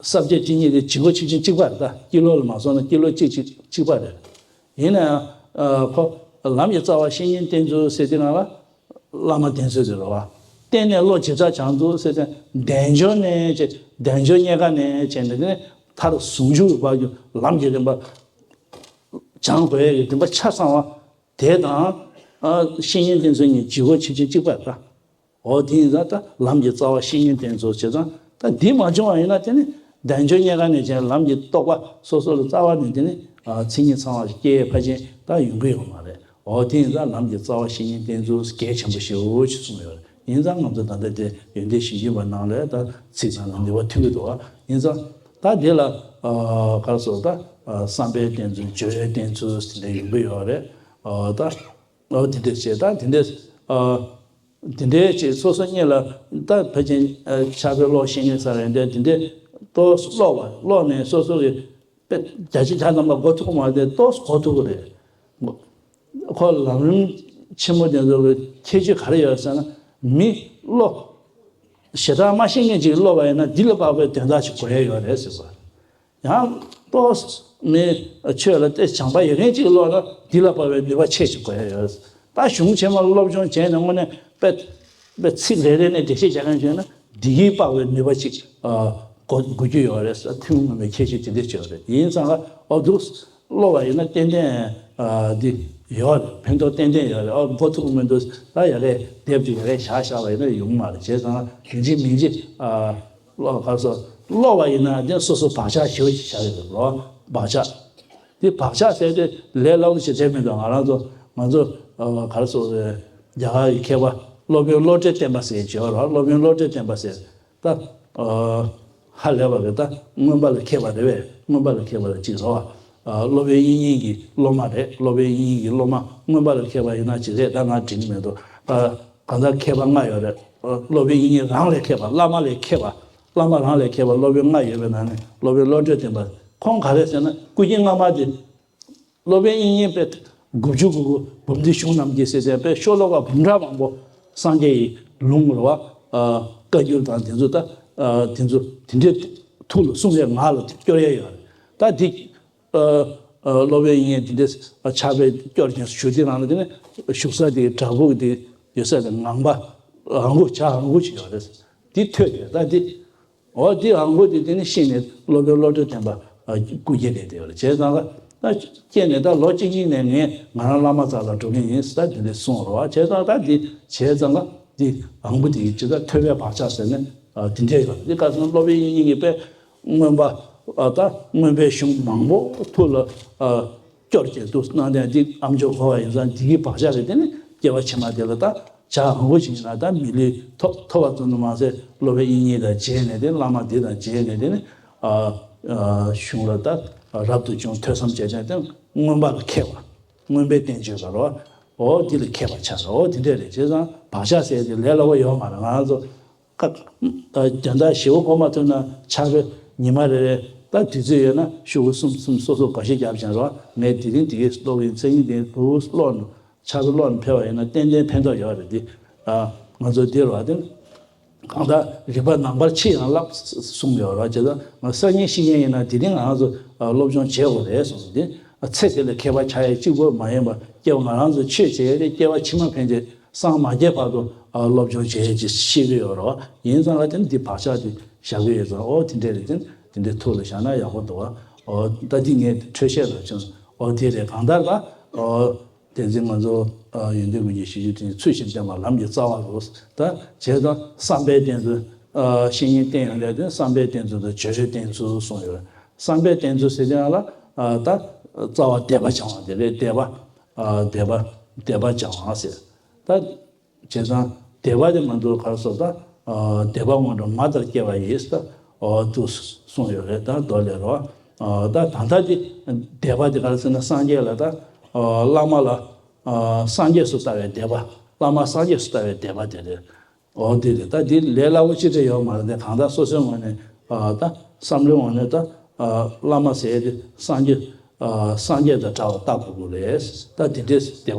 ས་བཅད་གཅིག་གཉིས་དེ་ཇི་གོ་ཆིག་ཆིག་གཅིག་པ་རེད། ད་སྤྱི་ལོ་ལ་མ་སོང་ན་སྤྱི་ལོ་གཅིག་གཅིག་གཅིག་པ་རེད། ཡིན་ནའང་ཁོ་ལམ་གྱི་རྩ་བ་བཤེས་གཉེན་བསྟེན་ཚུལ་ཟེར་དུས་ང་ལ། བླ་མ་བསྟེན་ཚུལ་དེ་རེད་བ། བསྟེན་ནས་བློ་བྱེ་བྲག་སྦྱང་ཚུལ་ཟེར་ཏེ་དལ་འབྱོར་ནས་བྱས་དལ་འབྱོར་རྙེད་དཀའ་ནས་བྱས་ནས་དེ་ནས་མཐར་ཟུང་འཇུག་བར་གྱི་ལམ་གྱི་རིམ་པ་སྦྱང་དགོས་ཡས་ཀྱི་རིམ་པ་ཆ་ཚང་བ་དེ་དང་བཤེས་གཉེན་བསྟེན་ཚུལ་གཉིས་ཇི་གོ་ཆིག་ཆིག་གཅིག་པ་རེད། འོ་དེ་ཡིན་ཙང་ད་ལམ་གྱི་རྩ་བ་བཤེས་གཉེན་བསྟེན་ཚུལ་བྱས་ཙང་ད་འདི་མ་བྱུང་བ་ཡིན་ན་དེ་ནི་དལ་འབྱོར་རྙེད་དཀའ་ནས་བྱས་ལམ་གྱི་རྟོགས་པ་སོ་སོ་ལ་རྩ་བ་ནས་དེ་ནི་མཚན་ཉིད་ཚང་བ་ཞིག་སྐྱེ་ཡས་ཕལ་ཆེར་ད་ཡོང་གི་ཡོད་མ་རེད། འོ་དེ་ཡིན་ཙང་ལམ་གྱི་རྩ་བ་བཤེས་གཉེན་བསྟེན་ཚུལ་གལ་ཆེན་པོ་ཞེ་པོ་ཅིག་གསུངས་ཡོད་རེད། ཡིན་ཙང་ང་ཚོ་ད་ལྟ་དེ་ཡོན་ཏན་གཞིར་གྱུར་པ་ནང་ལ་ད་ཚིག་ཚང་ལ་ནུས་པ་ཐོན་གྱི་འདུག་བ། ཡིན་ཙང་ད་དེ་ལ་ག་རེ་ཟེར་ད་བསམ་པའི་བསྟེན་ཚུལ་སྦྱོར་བའི་བསྟེན་ཚུལ་དེ་འདྲ་ཡོང་གི་ཡོད་རེད། ད་འོ་དེ་འདྲ་བྱས་ད་དེ་འདྲ་དེ་འདྲའི་ཅིག་སོ་སོ་གཉིས་ལ་ད་ཕལ་ཆེར་ཕྱག་དཔེ་ཀློག་ཤེས་མཁན་ས་རེད་འདྲ་དེ་འདྲའི་ཏོག་ཙམ་ཀློག་པ་ཀློག་ནས་སོ་སོ་གི་དཔེ་བརྒྱ་ཆ་བརྒྱ་ཐམ་པ་གོ་ཐུབ་མ་རེད་ཏོག་ཙམ་གོ་ཐུབ་ཀྱི་རེད། ཁོ་ལམ་རིམ་ཆེན་མོ་དེ་ཚོ་གི་ཁྱད་ཆོས་ག་རེ་ཡོད་ཟེར་ན་མི་ཀློག་ཞེ་དྲག་མ་ཤེས་མཁན་ཅིག་ཀློག་པ་ཡིན་ན་འདི་ལ་དཔག་པའི་དོན་དག་ཅིག་གོ་ཡ་ཡོད་རེད་ཟེར་བ། ཡང་ཏོག་ཙམ་མི་ཆོས་ལ་དེ་སྦྱངས་པ་ཡོད་མཁན་ཅིག་ཀློག་ན་འདི་ལ་དཔག་པའི་ནུས་པ་ཆེ་ཅིག་གོ་ཡ་ཡོད་རེད། ད་གཞུང་ཆེན་མོ་སློབ་སྦྱོང་བྱས་ནས་དངོས་གནས་དཔེ་དཔེ་ཚིག་རེ་རེ་ནས་འགྲེལ་བཤད་རྒྱག་མཁན་བྱས་ན་འདི་གིས་དཔག་པའི་ནུས་པ་ཅིག་གོ་གོ་རྒྱུ་ཡོད་རེད། ཐུན་མོང་མ་ཡིན་པའི་ཁྱད་ཆོས་དེ་འདྲ་ཅིག་ཡོད་རེད། ཡིན་ཙང་ཨོ་འདུག་ཀློག་པ་ཡིན་ན་ཏན་ཏན་འདི་ཡོད་རེད། ཕན་ཐོགས་ཏན་ཏན་ཡོད་རེད། ཨོ་གོ་ཐུབ་ཀྱི་མི་འདུག་ད་ཡ་གའི་དེབ་དེ་ཡ་གའི་བཞག་བཞག་པ་ཡིན་ན་ཡོང་མ་རེད། བྱས་ཙང་ཡིན་གཅིག་མིན་གཅིག་ཀློག་ག་སོ་ཀློག་པ་ཡིན་ན་དེ་སོ་སོ་བག་ཆགས་ཞེ་པོ་ཞིག་བཞག་ཡོད་རེད་ལོ། བག་ཆགས་དེ་བག་ཆགས་ཟེར་དེ་ལས་སླ་པོ་ཞིག་རེད་མི་འདུག་ང་རང་ཚོ་ང་ཚོ་ག་རེ་ཟེར་རེད། རྒྱ་གར་གྱི་མཁས་པ་སློབ་དཔོན་བློ་གྲོས་བརྟན་པ་ཟེར་བྱས་ཡོད་རེད། སློབ་དཔོན་བློ་གྲོས་བརྟན་པ་ཟེར། ད་ཨ་ཧ་ལས་པ་རེད། ད་མངོན་པ་ལ་མཁས་པ་རེད་པས། མངོན་པ་ལ་མཁས་པ་ལ་གཅིག་རེད་བ། ཨ་སློབ་དཔོན་དབྱིག་གཉེན་གྱི་སློབ་མ་རེད། སློབ་དཔོན་དབྱིག་གཉེན་གྱི་སློབ་མ་མངོན་པ་ལ་མཁས་པ་ཡིན་ན་གཅིག་རེད། ད་ང་དྲན་གྱི་མི་འདུག་ཨ་གང་ལྟར་མཁས་པ་ལྔ་ཡོད་རེད། ཨ་སློབ་དཔོན་དབྱིག་གཉེན་རང་ལས་མཁས་པ། བླ་མ་ལས་མཁས་པ། བླ་མ་རང་ལས་མཁས་པ་སློབ་དཔོན་ལྔ་ཡོད་པའི་ནང་ནས་སློབ་དཔོན་བློ་གྲོས་བརྟན་པ་ཁོང་ག་རེ་ཟེར་ན་སྐུ་སྐྱེ་སྔ་མ་དེ། སློབ་དཔོན་དབྱིག་གཉེན་དཔེ་དགུ་བཅུ་གོ་དགུ་འབུམ་སྡེ་གཞུང་རྣམས་ཀྱིས་ཟེར་ཏེ་དཔེ་ཤོ་ལོ་ཀ་འབུམ་ཕྲག་མང་པོ་སངས་རྒྱས་ཡི་ལུང་རེད་བ། བཀའ་འགྱུར་དང་དེ་ཚོ་ད་དེ་ཚོ་དེ་འདྲའི་ཐུགས་ལ་གསུང་བའི་ངག་ལ་སྐྱོར་ཡ་ཡོད་རེད། ད་འདི་སློབ་དཔོན་དབྱིག་གཉེན་དེ་འདྲའི་ཕྱག་དཔེ་སྐྱོར་ཀྱང་བཞུགས་དེ་རང་ལ་དེ་ནས་བཞུགས་ས་དེ་བྲག་ཕུག་དེ་ཡོད་ས་དེ་ངང་པ་ངང་སྒོ་བྱ་ངང་སྒོ་ཅིག་ཡོད་རེད། འདི་ཐོས་ཏེ་ད་འདི། འོ་འདི་ཨང་པོ་དེ་དེ་ནི་ཤེས་ནས་སློབ་དཔོན་བློ་གྲོས་བརྟན་པ་སྐུ་སྐྱེ་རེད་དེ་བ་རེད། བྱས་ཙང་ད་སྐྱེས་ནས་ད་ལོ་གཅིག་གཉིས་ནས་ངས་ང་རང་བླ་མ་རྩ་ལ་འགྲོ་གི་ཡིན་ཟེར་ད་དེ་འདྲས་གསུངས་རོགས། བྱས་ཙང་ད་འདི་བྱས་ཙང་ད་འདི་ཨང་པོ་དེ་ཡིས་ཇི་ལྟར་ཐོས་པའི་བག་ཆགས་ཟེར་ནས་དེ་འདྲས་ཡོད་རེད། འདི་ཁ་སང་སློབ་དཔོན་དབྱིག་གཉེན་གྱི་དཔེ་མངོན་པ་ ཨ་ད་མངོན་པའི་གཞུང་མང་པོ་ཐུགས་ལ་ཨ་སྐྱོར་བྱས་འདུག་གནང་དེ་འདི་ཨ་མཆོག་གོ་བ་ཡིན་ཙང་འདི་གི་བག་ཆགས་ཀྱི་དེ་ནི་སྐྱེ་བ་ཕྱི་མ་དེ་ལ་ད་བྱ་མང་པོ་ཞིག་ཡིན་ན་ད་མི་ལུས་ཐོབ་ཐོབ་པ་ཙམ་དུ་མ་ཟད་སློབ་དཔོན་དབྱིག་གཉེན་དང་མཇལ་ནས་དེ་བླ་མ་འདི་དང་མཇལ་ནས་དེ་ནི་ཨ་ཨ་གཞུང་ལ་ད་རབ་ཏུ་བྱུང་ཐོས་བསམ་བྱས་ཙང་དེ་མངོན་པ་ལ་མཁས་པ། མངོན་པའི་བསྟན་བཅོས་པ་རོ། འོ་འདི་ལ་མཁས་པ་ཆགས་རོ། འོ་འདི་འདྲས་རེད། བྱས་ཙང་བག་ཆགས་ཟེར་དེ་ལས་སླ་པོ་ཡོད་མ་རེད། ང་རང་ཚོ་ཀ་རྒྱ་ཟླ་བཞི་པོ་གོ་མ་ཐུབ་ན་ཆར་པའི་ཉི་མ་རེ་རེ་ད་དུས་ཚོད་ཡོད་ན་ཤོག་གུ་གསུམ་གསུམ་སོ་སོ་འགའ་ཤས་རྒྱབ་ཅིང་རོ། ངས་དེ་རིང་དེ་གའི་ཀློག་གི་མཚན་ཉིད་དེ་ལུགས་ཀློག་ནས་ཆར་པ་ཀློག་ནས་ཕེབས་པ་ཡིན་ན་ཏན་ཏན་ཕན་ཐོགས་ཡོད་རེད། འདི་ང་ཚོ་འདི་རོ་དེ། གང་ལྟར་རིག་པ་ནང་པར་ཕྱི་ཡང་བསླབ་གསུངས་ཡོད་རེད། བྱས་ཙང་ང་སང་ཉིན་ཤི་མཁན་ཡིན་ན་དེ་རིང་ང་རང་ཚོ་སློབ་སྦྱོང་བྱེད་དགོས་རེད་གསུངས་ཏེ། ཚེ་དེ་ལ་མཁས་པ་ཆགས་ཡས་གཅིག་པོ་མ་ཡིན་པར་སྐྱེ་བ་ང་རང་ཚོ་ཆོས་བྱེད་ཡས་དེ་སྐྱེ་བ་ཕྱི་མ་ཕན་ཆད་སངས་མ་རྒྱས་བར་དུ་སློབ་སྦྱོང་བྱེད་ཡས་ཅིག་ཤེས་ཀྱི་ཡོད་རེད། ཡིན་ཙང་ལ་དེ་ནི་འདི་བག་ཆགས་དེ་བཞག་གི་ཡོད་ཙང་ཨོ་དེ་འདྲས་རེད། དེ་ནི་དེ་འདྲས་ཐུགས་ལ་བཞག་ན་ཡག་པོ་འདུག་ཨོ་ད་འདི་ངས་འཕྲོས་བཤད་ལ་བྱུང་ཨོ་དེ་རེད། གང་ལྟར་ལ་ཨོ། དེ་ཚེ་ང་ཚོ་ཡོན་ཏན་ཀུན་གྱི་གཞི་བཅུ་དེ་ཚུལ་བཞིན་བསྟེན་པ་ལམ་གྱི་རྩ་བ་རུ། ད་བྱས་ཙང་བསམ་པའི་བསྟེན་ཚུལ། བཤེས་གཉེན་བསྟེན་ཡོང་དུས་བསམ་པའི་བསྟེན་ཚུལ་དང་བརྗོད་བྱའི་བསྟེན་ཚུལ་གསུངས་ཡོད། བསམ་པའི་བསྟེན་ཚུལ་ཟེར་དུས་ཡང་ལ་ད་རྩ་བ་དད་པ་སྦྱང་བ་དེ་རེད། དད་པ། དད་པ་དད་པ་སྦྱང་བ་ཟེར། ད་བྱས་ཙང་དད་པ་དེ་མ་འདུག་གར་སོགས་ད་དད་པ་སྔོན་འགྲོ་མ་ལྟར་སྐྱེ་བ་ཡིས་ད་འོ་འདུག་གསུངས་ཡོད་རེད། ད་མདོ་ལས་རོ། ད་ད་ལྟ་དེ་དད་པ་དེ་ག་རེ་ཟེར་ན་སངས་རྒྱས་ལ་ད་བླ་མ་ལ་སངས་རྒྱས་སུ་ལྟ་བའི་དད་པ། བླ་མ་སངས་རྒྱས་སུ་ལྟ་བའི་དད་པ་དེ་རེད། འོ་དེ་རེད། ད་དེ་ལས་སླ་པོ་ཅི་འདྲ་ཡོད་མ་རེད། དེ་གང་ལྟར་སོ་སོའི་ངོས་ནས་ད་བསམ་བློའི་ངོས་ནས་ད་བླ་མ་ཟེར་དེ་སངས་རྒྱས་སངས་རྒྱས་དང་འདྲ་བ་ལྟ་དགོས་ཀྱི་རེད། ད་དེ་འདྲས་དད་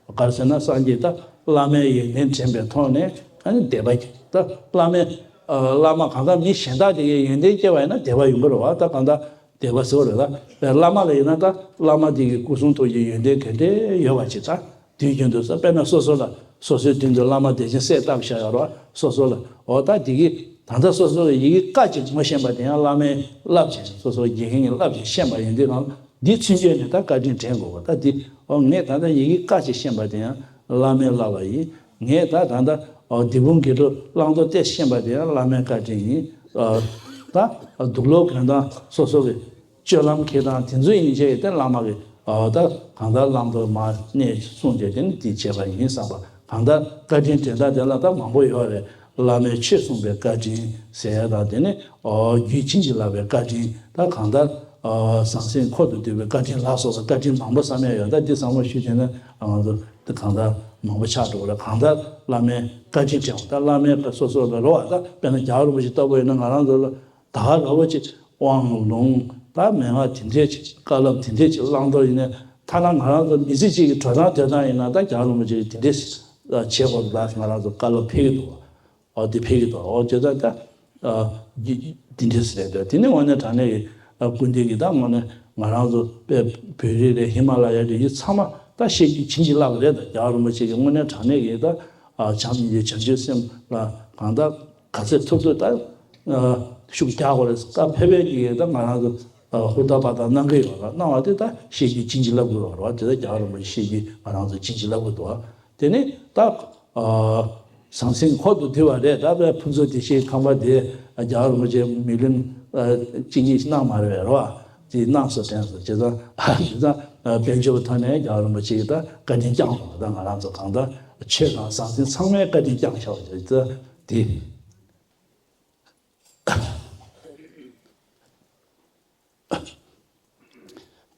པ་ག་རེ་ཟེར་ན་སངས་རྒྱས་ད་བླ་མའི་ཡོན་ཏན་དྲན་པའི་ཐོག་ནས་ཨ་ནི་དད་པ་ད་བླ་མའི་བླ་མ་གང་ལྟར་མི་གཞན་དག་དེ་གའི་ཡོན་ཏན་སྐྱེ་བ་ཡིན་ན་དད་པ་ཡོང་གི་རེད་བ། ད་གང་ལྟར་དད་པ་ཟེར་བ་རེད། ད་བླ་མ་ལ་ཡིན་ན་ད་བླ་མ་དེ་གི་སྐུ་གསུང་ཐུགས་ཀྱི་ཡོན་ཏན་ག་འདྲས་ཡོད་པ་ཅིག་ད་དུས་རྒྱུན་དུ་ས་དཔེར་ན་སོ་སོ་ལ་སོ་སོའི་མདུན་དུ་བླ་མ་བདེ་ཆེན་གསལ་བཏབ་བཞག་ཡོད་རེད་བ། སོ་སོ་ལ་འོ་ད་དེ་གི་ད་ལྟ་སོ་སོ་ལ་ཡི་གེ་ཀ་ཅིག་ངོ་ཤེས་པ་དེ་ཡང་བླ་མའི་བསླབ་བྱས་སོ་སོ་དགེ་རྒན་གྱི་བསླབ་བྱས་ཤེས་པ་ཡིན་དུས་གང་འདི་ཚུན་ཆད་ནས་ད་བཀའ་དྲིན་དྲན་དགོས་པ། ད་འདི་ཨོ་ངས་ད་ལྟ་ཡི་གེ་ཀ་ཅིག་ཤེས་པ་དེ་ཡང་བླ་མའི་བསླབ་པ་ཡིན། ངས་ད་ད་ལྟ་ཨོ་འདི་བུང་གི་རུ་བླང་དོར་ཏེ་ཤེས་པ་དེ་ཡང་བླ་མའི་བཀའ་དྲིན་ཡིན། ཨོ་ད་དུག་ལོག་གོན་སྟངས་སོ་སོ་གི་སྤྱོད་ལམ་འཁྱེར་སྟངས་དེ་ཚོ་ཡིན་ཆེད་དེ་བླ་མ་གི་ཨོ་ད་གང་ལྟར་བླང་དོར་མ་གནས་གསུངས་བྱས་དེ་ནི་འདི་བྱས་པ་ཡིན་བསམ་པ། གང་ལྟར་བཀའ་དྲིན་དྲན་ད་དེ་ལ་ད་མང་པོ་ཡོད་རེད། བླ་མས་ཆོས་གསུངས་པའི་བཀའ་དྲིན་ཟེར་ཡ་དང་དེ་ནི་ཨོ་རྒྱུད་བྱིན་གྱིས་བརླབས་པའི་བཀའ་དྲིན། ད་གང་ལྟར་ཨོ་ཟང་ཟིང་འཁོར་དུ་འདུས་པའི་བཀའ་དྲིན་ལ་སོགས་པའི་བཀའ་དྲིན་མང་པོ་བསམ་ཡ་ཡོད། ད་འདི་ཚང་མ་ཞུས་བྱས་ན་ང་ཚོ་འདི་གང་ལྟར་མང་པོ་ཆགས་འགྲོ་གི་རེད། གང་ལྟར་བླ་མའི་བཀའ་དྲིན་དྲན་པ་ད་བླ་མའི་བཀའ་སོ་སོ་ལ་རོ་བ། ད་དཔེར་ན་རྒྱལ་བ་རིན་པོ་ཆེ་ལྟ་བུ་ཡིན་ན་ང་རང་ཚོ་ལ་ད་ག་ར་བ་ཅིག་དབང་ལུང་ད་མན་ངག་དེ་འདྲས་ཅིག་བཀའ་སློབ་དེ་འདྲས་ཅིག་བླང་དོར་ཡིན་ན་ཐ་ན་ང་རང་ཚོ་མི་ཚེ་གཅིག་གི་འགྲོ་སྟངས་སྡོད་སྟངས་ཡིན་ན་ད་རྒྱལ་བ་རིན་པོ་ཆེ་གིས་དེ་འདྲས་བྱེད་དགོས་ལ་ང་རང་ཚོ་བཀའ་སློབ་ཕེབས་ཀྱི་འདུག་ཨོ་དེ་ཕེབས་ཀྱི་འདུག་ཨོ་བྱས་ཙང་ད་འདི་འདྲས་རེད་འདུག་དེ་ནི་དངོས་གནས་དྲང་གནས་ཀྱི་སྐུ་མདུན་གྱི་ད་དངོས་གནས་ང་རང་ཚོ་དཔེ་བོད་རིགས་རེད། ཧི་མ་ལ་ཡ་རེད། ཡུལ་ཚང་མ་ད་ཤེས་རྒྱུད་བྱིན་གྱིས་བརླབས་པ་རེད། ད་རྒྱལ་བ་རིན་པོ་ཆེ་གིས་དངོས་གནས་དྲང་གནས་ཀྱི་ད་བྱམས་སྙིང་རྗེ་བྱང་ཆུབ་སེམས་ལ་གང་ལྟར་ག་ཚོད་ཐུབ་ཐུབ་ད་ཤུགས་རྒྱག་དགོས་རེད། ད་ཕེབས་པའི་གི་ད་ང་རང་ཚོ་ཧུར་ཐག་པ་དང་གནང་གི་ཡོད་ལ་གནང་བ་དེ་ད་ཤེས་རྒྱུད་བྱིན་གྱིས་བརླབས་དགོས་པ་རེད་བ། དེ་ད་རྒྱལ་བ་རིན་པོ་ཆེ་ཤེས་རྒྱུད་ང་རང་ཚོ་བྱིན་གྱིས་བརླབས་དགོས་འདུག་བ། དེ་ནས་ད་ཟང་ཟིང་འཁོར་དུ་འདུས་པ་རེད། ད་དཔེ་ཕུན་ཚོགས་བདེ་ཆེན་ཁང་པ་དེ་རྒྱལ་བ་རིན་པོ་ཆེ་མི་ལོན་གཅིག་གཉིས་གནང་མ་རེད་བ། དེ་གནང་སོང་དྲན་སོང་། བྱས་ཙང་དེ་ཙང་དཔལ་འབྱོར་ཐོག་ནས་རྒྱལ་བ་རིན་པོ་ཆེ་གིས་ད་བཀའ་དྲིན་བསྐྱངས་སོང་། ད་ང་རང་ཚོ་གང་ལྟར་ཆོས་དང་ཟང་ཟིང་ཚང་མའི་བཀའ་དྲིན་བསྐྱངས་བཞག་པ་རེད། ད་དེ།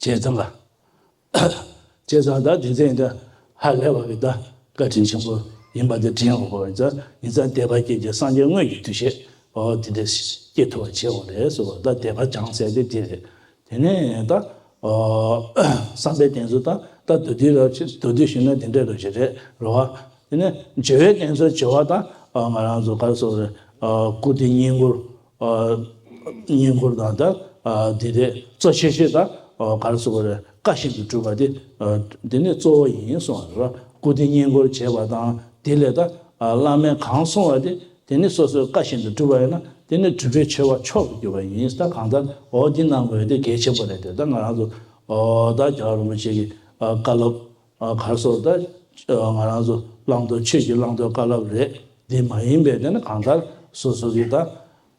བྱས་ཙང་ལ། བྱས་ཙང་ད་དེ་ཚེ་འདི་ཧ་ལས་པ་གི་ད་བཀའ་དྲིན་ཆེན་པོ་ཡིན་པ་དེ་དྲན་འོང་གོ། ཡིན་ཙང་ཡིན་ཙང་དད་པ་སྐྱེས་ཀྱི་སངས་རྒྱས་དངོས་ཀྱི་འདུ་ཤེས་ཨོ་དེ་འདྲ་སྐྱེ་ཐུབ་པ་བྱེད་འོང་རེད་ཟེར་བ། ད་དད་པ་སྦྱང་ཟེར་དེ་དེ་རེད། དེ་ནས་ད་ཨོ་བསམ་པའི་གཏེར་མཛོད་ད་ད་མདོར་བསྡུས་ར་མདོར་བསྡུས་ཞུས་ན་དེ་འདྲ་རོ་ཞིག་རེད་རོ་བ། དེ་ནས་སྦྱོར་བའི་གཏེར་མཛོད་སྦྱོར་བ་ད་ང་རང་ཚོ་ག་རེ་ཟེར་རེད། སྐུ་རྟེན་བསྙེན་བཀུར། བསྙེན་བཀུར་དང་ད་དེ་རེད། གཙོ་ཆེ་ཤོས་ད་ག་རེ་ཟེར་དགོས་རེད། བཀའ་བཞིན་དུ་སྒྲུབ་པ་དེ་དེ་ནི་གཙོ་བོ་ཡིན་གསུངས་པ་རེད། སྐུ་རྟེན་བསྙེན་བཀུར་བྱས་པ་དང་དེ་ལས་ད་བླ་མས་གང་གསུངས་པ་དེ་དེ་ནི་སོ་སོའི་བཀའ་བཞིན་དུ་སྒྲུབ་པ་ཡིན་ན་དེ་ནི་སྒྲུབ་པའི་ཆོས་པ་མཆོག་ཏུ་གྱུར་པ་ཡིན། ད་གང་ལྟར་འོ་འདི་གནང་དགོས་དེ་གལ་ཆེན་པོ་རེད། དེ་ད་ང་རང་ཚོ་ད་རྒྱལ་བ་རིན་པོ་ཆེ་གི་བཀའ་སློབ། གར་སོགས་ད་ང་རང་ཚོ་བླང་དོར་ཆོས་ཀྱི་བླང་དོར་བཀའ་སློབ་རེད། འདི་མ་ཡིན་པའི་དེ་ནི་གང་ལྟར་སོ་སོ་གི་ད་